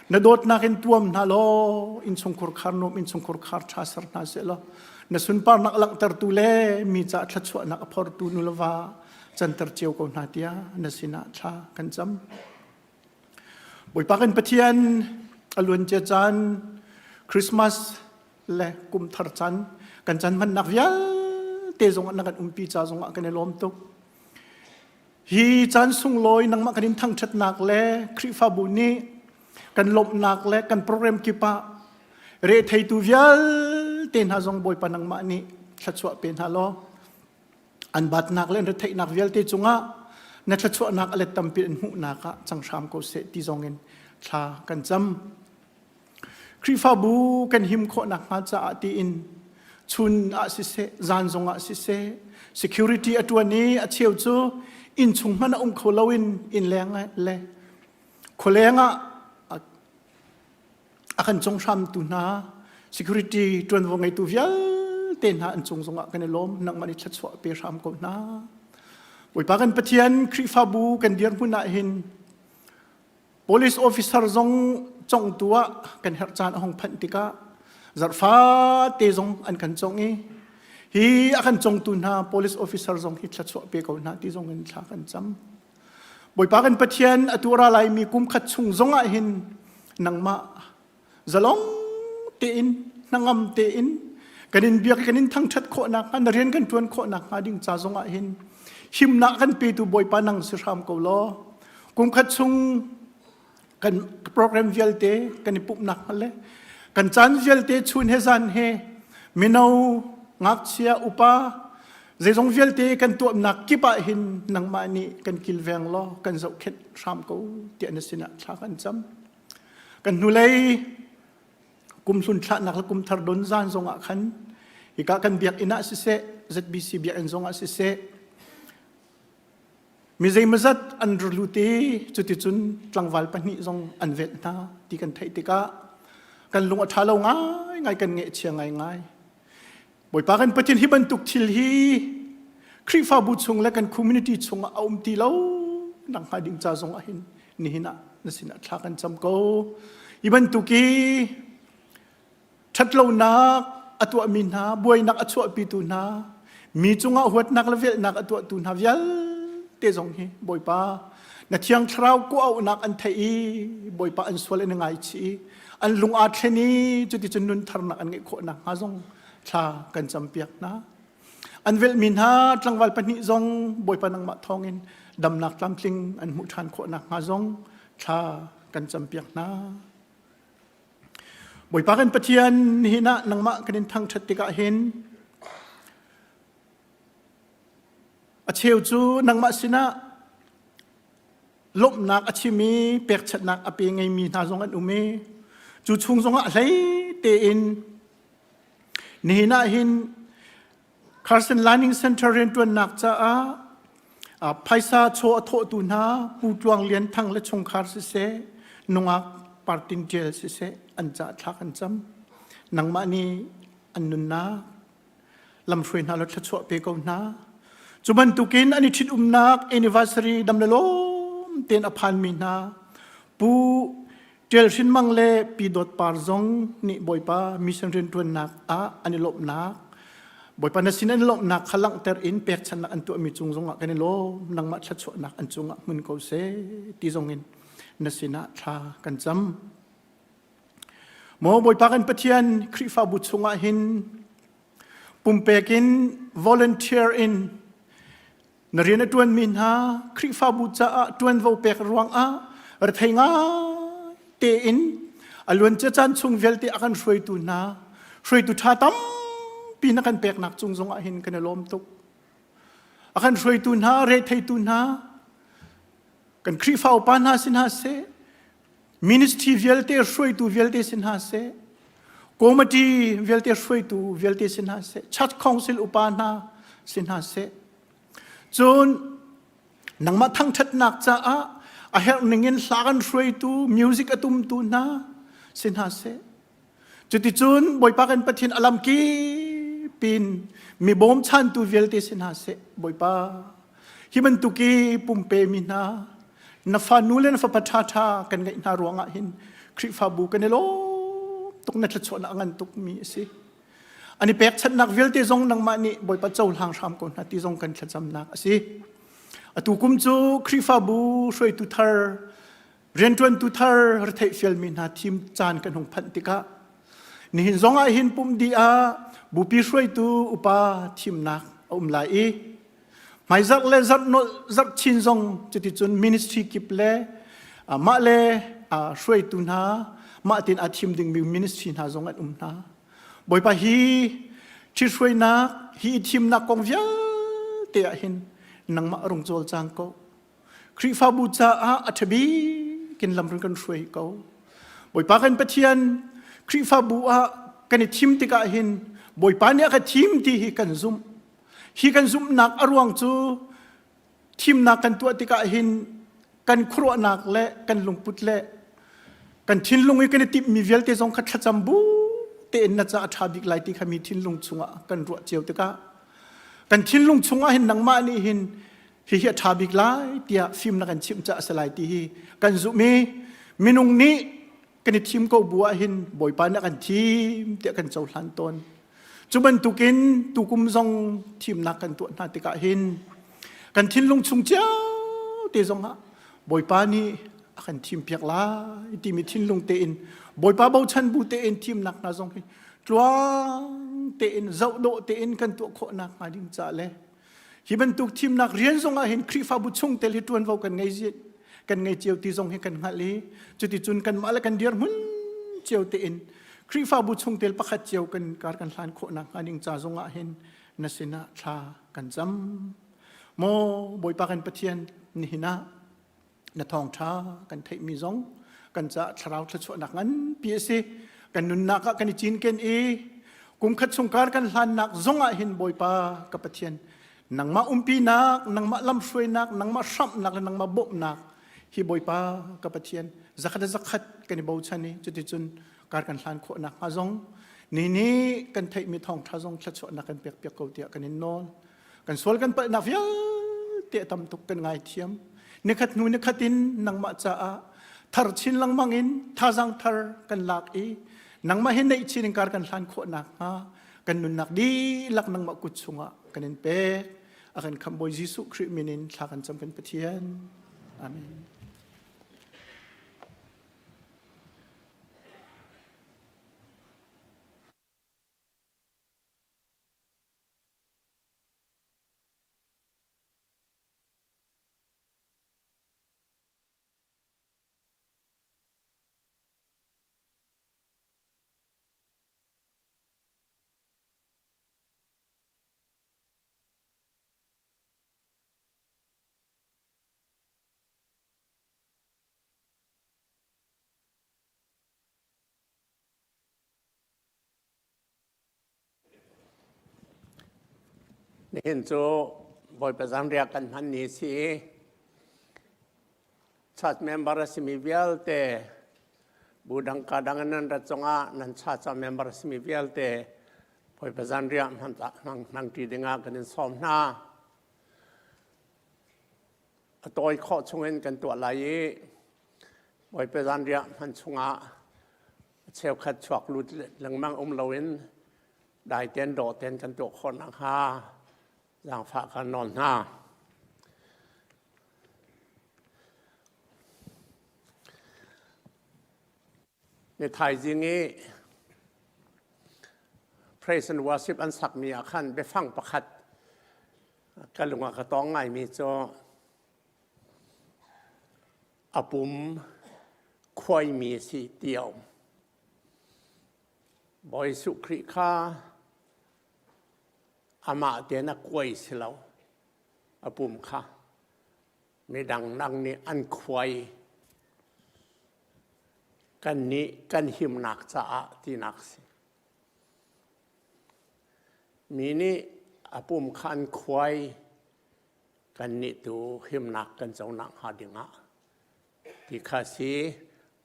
Na dawtnak in tuam hna law innchungkhur khar nuam innchungkhur khar ṭha ser hna seh law na sunparnak langhtertu le mi ca thluachuahnak a phortu nu le va canter cio ko hna tiah na sinah thla kan cam. Bawipa kan Pathian a luancia caan Christmas le kum thar caan kan caan hmannak vialte zongah na kan umpi ca zongah kan i lawm tuk. Hi caan sunglawi nangmah kan in thangṭhatnak le Khrihfabu nih kan lawmhnak le kan program kip ah retheitu vialte hna zong Bawipa nangmah nih thluachuah pe hna law an batnak le an retheihnak vialte cungah na thluachuahnak a let tampi an hmuhnak ah cang hram ko seh ti zong in thla kan cam. Khrihfabu kan him khawh nakhnga caah tiin chun ah siseh, zan zongah siseh, security a ṭuan i a cheu cu innchung hmanh a um kho loin innleng le khualeng ah A kan cung hramtu hna security ṭuanvo ngeitu vialte hna an cung zongah kan i lawm. Nangmah nih thluachuah pe hram ko hna. Bawipa kan Pathian Khrihfabu kan dirhmun ah hin police officer zong congtu ah kan herh caan a hung phanh tikah zarhfate zong an kan cong i hi a kan congtu hna police officer zong hi thluachuah pe ko hna ti zong in thla kan cam. Bawipa kan Pathian atu ra laimi kum khat chung zong ah hin nangmah zalong tein hnangam tein kan in biak kan in thangṭhat khawh nakhnga na rian kan ṭuan khawh nakhnga ding ca zong ah hin himnak kan petu Bawipa nang si hram ko law kum khat chung kan program vialte kan i pumhnak hnga le kan caan vialte chun he zan he mino ngakchia upa zeizong vialte kan tuahnak kip ah hin nangmah nih kan kilveng law kan zohkhenh hram ko tiah na sinah thla kan cam kan hnulei kum hlun thlahnak le kum thar don zan zong ah khan hika kan biakinn ah siseh ZBC biakinn zong ah siseh Mi zeimawzat an ra lut i cuticun tlangval pahnih zong an velh hna ti kan theih tikah kan lung a ṭha lo ngaingai kan ngaihchia ngaingai. Bawipa kan Pathian hi bantuk thil hi Khrihfabu chung le kan community chungah a um ti lo nak hnga ding ca zong ah hin nihin ah na sinah thla kan cam ko. Hi bantuk i ṭhatlonak a tuahmi hna, buainak a chuahpitu hna, mi cungah huatnak le velhnak a tuahtu hna vialte zong hi Bawipa na thiang thlarau kawhauhnak an theih i Bawipa an sual in ngaichih i an lung aa thlen i cuticun nun tharnak an ngeih khawh nakhnga zong thla kan campiak hna. An velhmi hna tlangval pahnih zong Bawipa nangmah thawngin damnak tlamtling an hmuh ṭhan khawh nakhnga zong thla kan campiak hna. Bawipa kan Pathian nihin ah nangmah kan in thangṭhat tikah hin a cheu cu nangmah sinah lawmhnak a chim i pekchanhnak a pe ngeimi hna zong an um i cu chung zongah a hlei tein nihin ah hin Carson Learning Center rianṭuannak caah phaisa chaw a thawhtu hna Pu Tluang Lian Thang le chungkhar siseh, nungak Partin Ṭial siseh an ca thla kan cam. Nangmah nih an nunnak lamhruai hna law thluachuah pe ko hna. Cu bantukin an i ṭhitumnak anniversary dam le lawm tein a phanmi hna Pu Ṭial Hrin Mang le Pi Dawt Par zong nih Bawipa mission rianṭuannak ah an i lawmhnak Bawipa na sin an i lawmhnak kha langhter in pekchanhnak an tuahmi cung zongah kan i lawm nangmah thluachuahnak an cungah hmun ko seh ti zongin na sinah thla kan cam. Maw Bawipa kan Pathian Khrihfabu chungah hin pumpek in volunteer in Na rian a ṭuanmi hna Khrihfabu caah ṭuanvo pek ruangah rethei ngai tein a luancia caan chung vialte a kan hruaitu hna hruaitu ṭha tampi na kan peknak cung zongah hin kan i lawm tuk. A kan hruaitu hna, retheitu hna, kan Khrihfa upa hna si hna seh, ministry vialte hruaitu vialte si hna seh, committee vialte hruaitu vialte si hna seh, church council upa hna si hna seh, Cun nangmah thangṭhatnak caah a herh ningin hla kan hruaitu, music a tumtu hna si hna seh. Cuticun Bawipa kan Pathian a lamkip in mi bawmchantu vialte si hna seh. Bawipa, hi bantuk i pumpe mi hna na fanu le na fapa ṭhaṭha kan ngeih hna ruangah hin Khrihfabu kan i lawm tuk na thluachuahnak a ngan tukmi a si. An i pekchanhnak vialte zong nangmah nih Bawipa cohlang hram ko hna ti zong kan thlacamnak a si. Atu kum cu Khrihfabu hruaitu thar, rianṭuantu thar retheih fialmi hna thim caan kan hung phanh tikah nihin zong ah hin pumh dih ah bupi hruaitu upa thimnak a um lai i hmaizarh le zarh nolh zarh chin zong cuticun ministry kip le mah le hruaitu hna mah tin a thim dingmi ministry hna zong an um hna. Bawipa hi ṭhithruainak hi i thimnak kong vialte ah hin nangmah rung cawlcang ko. Khrihfabu caah a ṭha bik in lam run kan hruai ko. Bawipa kan Pathian Khrihfabu ah kan i thim tikah hin Bawipa nih a ka thim ti hi kan zumh. Hi kan zumhnak a ruang cu thimnak kan tuah tikah hin kan khuaruahnak le kan lungput le. Kan thinlung i kan i timhmi vialte zong kha thlacam bu tein na ca a ṭha bik lai ti kha mi thinlung chungah kan ruah cio tikah kan thinlung chungah hin nangmah nih hin hihi a ṭha bik lai tiah fim na kan chimh caah a si lai ti hi kan zumh i minung nih kan i thim ko bu ah hin Bawipa nih a kan thim tiah kan cohlan tawn. Cu bantukin tukum zong thimnak kan tuah hna tikah hin kan thinlung chung cio te zongah Bawipa nih a kan thimpiak lai timi thinlung tein Bawipa bochan bu tein thimnak hna zong hi tluang tein zohdawh tein kan tuah khawhnak hnga ding ca le hi bantuk thimnak rian zong ah hin Khrihfabu chungtel hi ṭuanvo kan ngei kan ngei cio ti zong hi kan hngalh i cuticun kanmah le kan dirhmun cio tein Khrihfabu chungtel pakhat cio kan kar kan hlan khawhnak hnga ding ca zong ah hin na sinah thla kan cam. Maw Bawipa kan Pathian nihin ah na thawngṭha kan theihmi zong kan caah thlarau thluachuahnak nganpi a si. Kan nunnak ah kan i cinken i kumkhat chungkar kan hlannak zong ah hin Bawipa ka Pathian nangmah umpinak, nangmah lamhruainak, nangmah hramhnak le nangmah bawmhnak hi Bawipa ka Pathian zakhat le zakhat kan i bochan i cuticun kar kan hlan khawhnak hnga zong ni nih kan theihmi thawngṭha zong thluachuahnak kan pekpiak ko tiah kan in nawl. Kan sual kan palhnak vialte a tam tuk kan ngaithiam. Nikhat hnu nikhat in nangmah caah thar chin lengmang in thazaang thar kan lak i nangmah he neih chin in kar kan hlan khawh nakhnga kan nunnak dihlak nangmah kut chungah kan in pek. A kan khamh Bawi Jesuh Khrih min in thla kan cam kan Pathian. Amen. Nihin cu Bawipa zanriah kan hman ni a si i church member a simi vialte bu dang ka dang in nan rat zongah nan church ah member a simi vialte Bawipa zanriah hmangṭi dingah kan in sawm hna. A tawi khawh chungin kan tuah lai i Bawipa zanriah hman chungah cheukhat chuak lut lengmang um loin dai ten dawh ten kan tuah khawh nakhnga zaangfah kan nawl hna. Ni thaizing i praise and worship an sakmi ah khan biafang pakhat ka lung ah ka tong ngaimi cu A pum khuaimi a si ti a um. Bawi Jesuh Khrih kha amah tein a kuai si lo. A pum kha midang dang nih an khuai. Kannih kan himnak caah tinak si. Mi nih a pum kha an khuai. Kannih tu himnak kan co nakhnga dingah ti kha si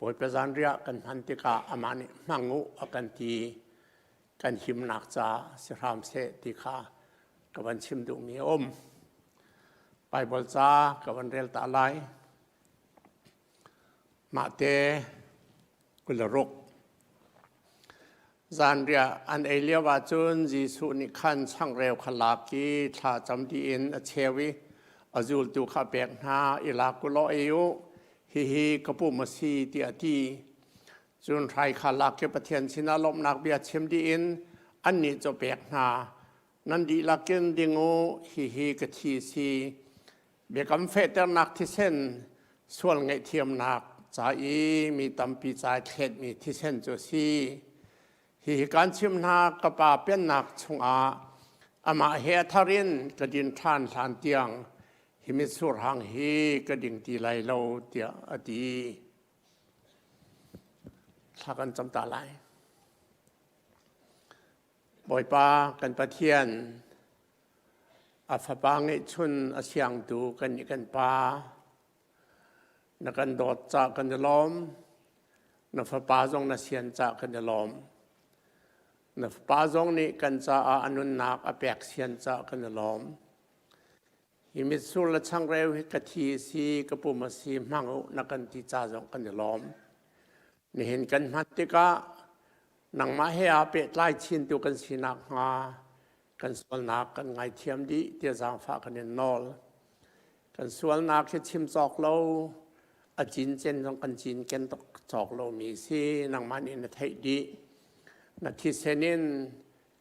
Bawipa zanriah kan hman tikah amah nih hmang u a kan ti kan himnak ca si hram seh ti kha ka van chim duhmi a um. Baibal ca ka van rel ta lai. Mahte 26 Zanriah an ei lio ahcun Jesuh nih khan changreu kha lak i thla cam dih in a cheu i a zultu kha a pek hna i lak u law ei u, hihi ka pum a si tiah a ti. Cun hrai kha lak i Pathian sinah lawmhnak bia chim dih in annih cu a pek hna. Nan dihlak in ding u, hihi ka thi a si. Biakam fehternak thisen sual ngaihthiamnak ca i mi tampi ca i thletmi thisen cu a si. Hihi kaan chimh hna, ka Pa pennak chungah amah he a thar in ka din ṭhan hlan tiang hi mitsur hang hi ka ding ti lai lo, tiah a ti. Thla kan cam ta lai. Bawipa kan Pathian, A fapa ngeihchun a siangtu kannih kan Pa, na kan dawt caah kan i lawm. Na fapa zong na sian ca kan i lawm. Na fapa zong nih kan caah a nunnak a pek sian ca kan i lawm. Hi mitsur le changreu hi ka thi a si, ka pum a si, hmang u na kan ti ca zong kan i lawm. Nihin kan hman tikah nangmah he aa pehtlai chintu kan sinak hnga kan sualnak kan ngaithiam dih tiah zaangfah kan in nawl. Kan sualnak hi chim cawk lo, a cincen zong kan cinken tuk cawk lomi si, nangmah nih na theih dih. Na thisen in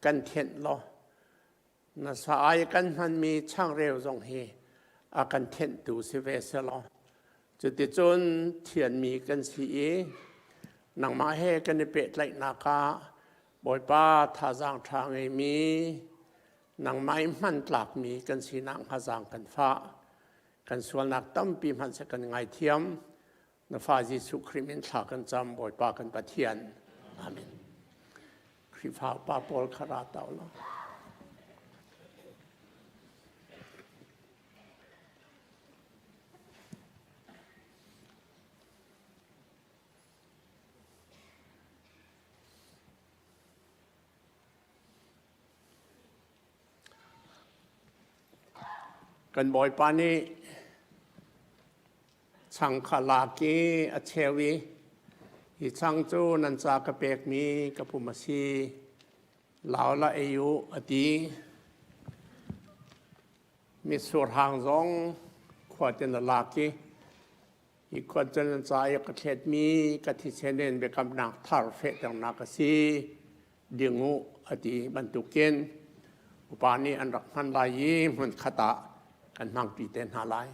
kan thianh law, na sa ai kan hmanmi changreu zong hi a kan thenhtu si ve selaw cuticun thianmi kan si i nangmah he kan i pehtlaihnak ah Bawipa thazaang ṭha ngeimi nangmah i hmantlakmi kan sinak hnga zaang kan fah kan sualnak tampi hmanh seh kan ngaithiam na fa Jesuh Khrih min thla kan cam Bawipa kan Pathian amen Khrihfa upa pawl kha ra ta u law Kan Bawipa nih chang kha lak i a cheu i hi chang cu nan ca ka pekmi ka pum a si lau la ei u a ti. Mitsur hang zong khua ten a lak i hi khua cu nan ca i ka thletmi ka thisen in biakamnak thar fehternak a si ding u a ti bantukin upa nih an rak hman lai i hmunkhat ah kan hmangpi te hna lai.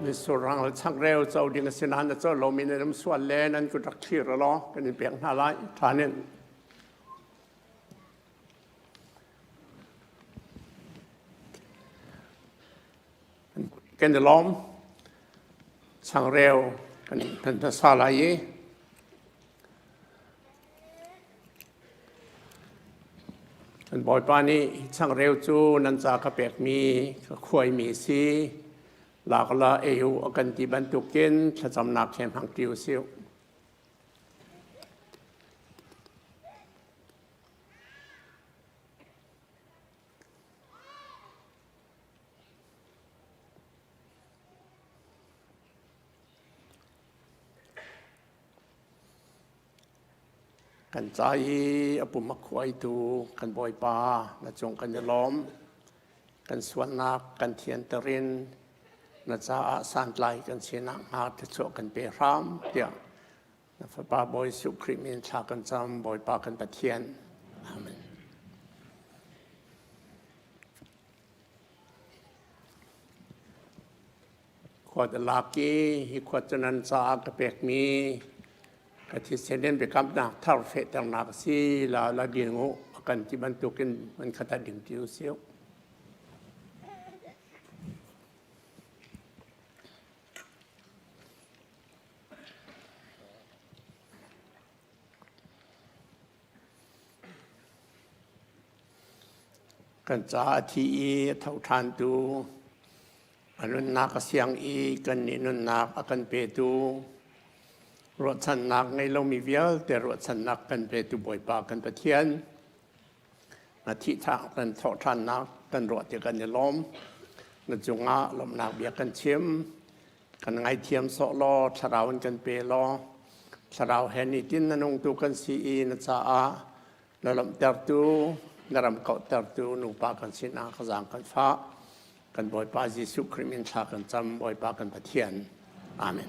Misurang le changreu co ding a si nain a co lomi nan um sual le nan kut rak thlir law kan in pek hna lai. Ṭhan in. Kan i lawm. Changreu kan kan hmasa lai i Kan Bawipa nih changreu cu nan ca ka pekmi ka khuaimi si lak la ei u a kan ti bantukin thlacamnak he hmang ṭi u sih. Kan ca i a pum a khuaitu kan Bawipa na cung kan i lawm. Kan sualnak kan thianter in na caah santlai kan si nakhnga thluachuah kan pe hram tiah na Fapa Bawi Jesuh Khrih min thla kan cam Bawipa kan Pathian. Amen. Khuat a lak i hi khuat cu nan caah ka pekmi ka thisen in biakamnak thar fehternak a si la la ding u a kan ti bantukin man khat ah ding ti u sih. Kan caah a thi i a tho ṭhantu A nunnak a siang i kannih nunnak a kan petu, ruahchannak ngei lomi vialte ruahchannak kan petu Bawipa kan Pathian, na thihthak kan thawhṭhannak kan ruah ti kan i lawm. Na cungah lawmhnak bia kan chim. Kan ngaithiam sawh law thlarau in kan pe law thlarau he nitin na nungtu kan si i na caah na lawmhtertu na ram kauhtertu nupa kan sinah ka zaang kan fah. Kan Bawipa Jesuh Khrih min thla kan cam Bawipa kan Pathian. Amen.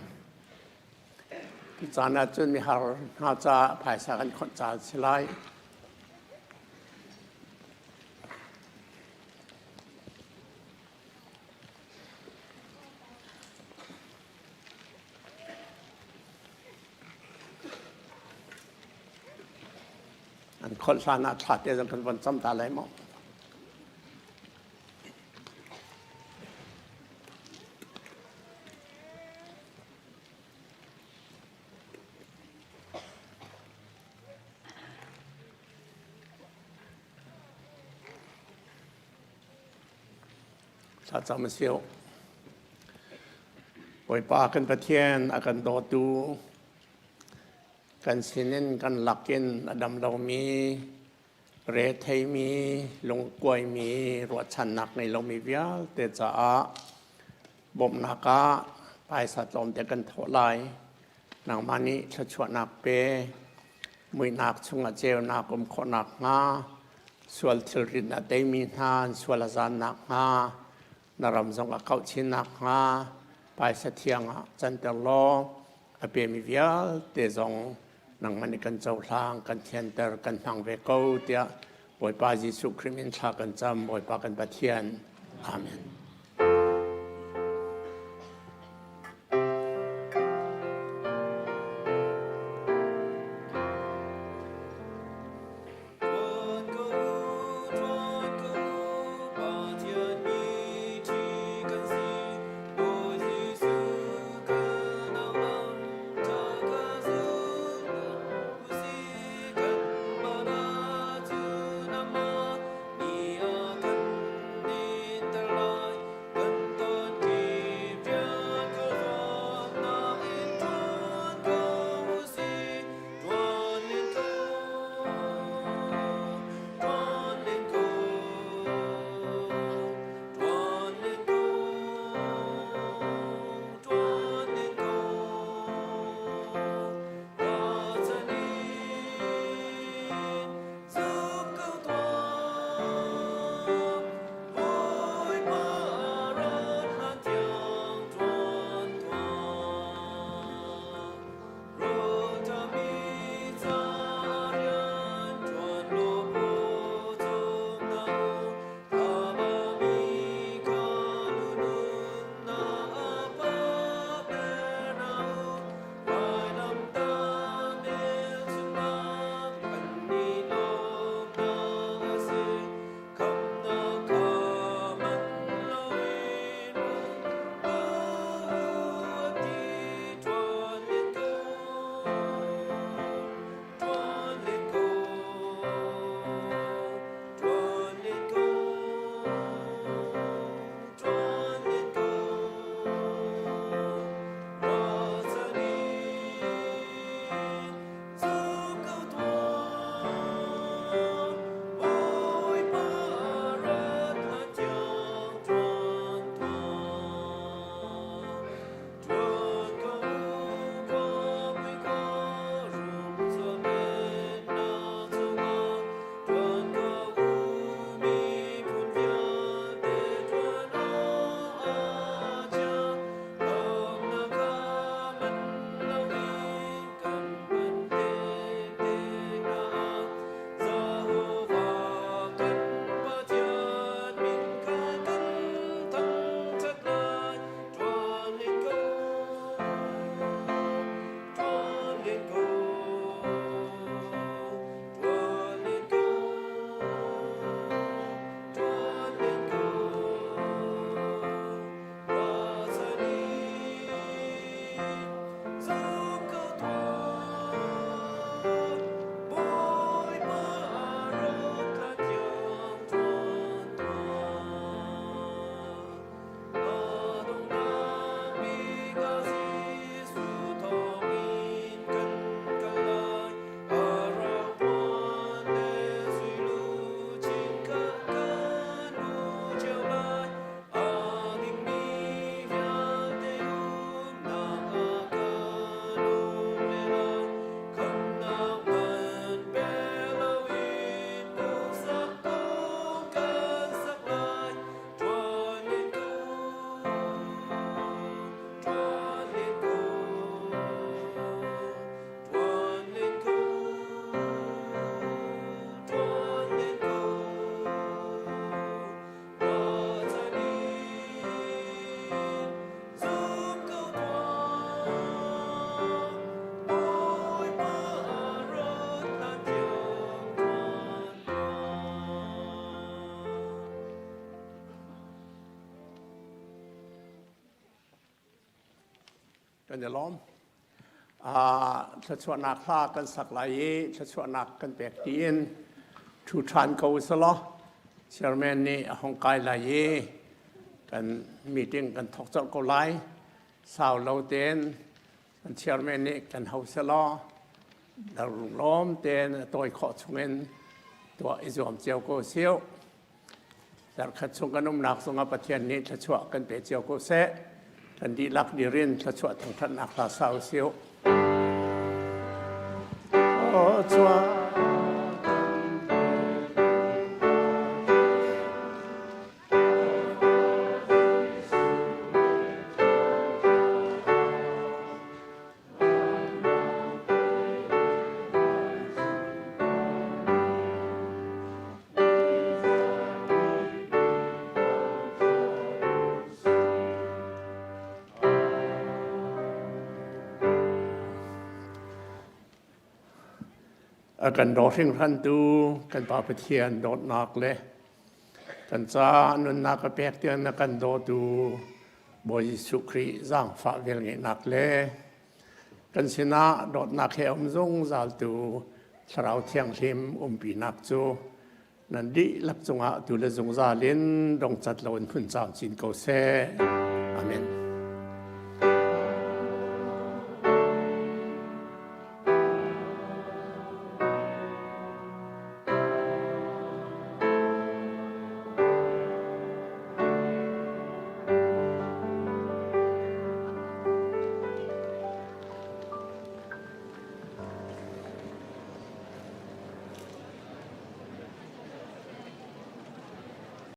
Hi caan ah cun mihar hna caah phaisa kan khonh caan si lai. An kholh hlan ah thla te zong kan von cam ta lai maw? Thlacam a si. Bawipa kan Pathian a kan dawtu kan sinin kan lakin a dam lomi retheimi lungkuaimi ruahchannak ngei lomi vialte caah bawmhnak ah phaisa tlawmte kan thawh lai. Nangmah nih thluachuahnak pe muihnak chungah ceunak um khawh nakhnga sual thilrit a teimi hna an sual a zan nakhnga na ram zong a kauh chin nakhnga phaisa thiang ah canter law a pemi vialte zong nangmah nih kan cohlang kan thianter kan hmang ve ko tiah Bawipa Jesuh Khrih min thla kan cam Bawipa kan Pathian Amen. Kan i lawm. Thluachuahnak hla kan sak lai i thluachuahnak kan pek tiin ṭhu ṭhan ko usalaw chairman nih a hung kai lai i kan meeting kan thawk colh ko lai. Sau lo tein kan chairman nih kan ho selaw lawm tein a tawi khawh chungin tuah i zuam cio ko siu. Zarkhat chung kan umnak zongah Pathian nih thluachuah kan pe cio ko seh. Kan dihlak dirin thluachuah thangthatnak hla sa u sih. Thluachuah A kan daw hringhrantu kan Pa Pathian dawtnak le kan ca nunnak a pek tiang na kan dawtu Bawi Jesuh Khrih zaangfah velngeihnak le Kan sinah dawtnak he um zungzaltu Thlarau Thianghlim umpinak cu nan dihlak cungah tu le zungzal in dongcat loin phun camcin ko seh. Amen.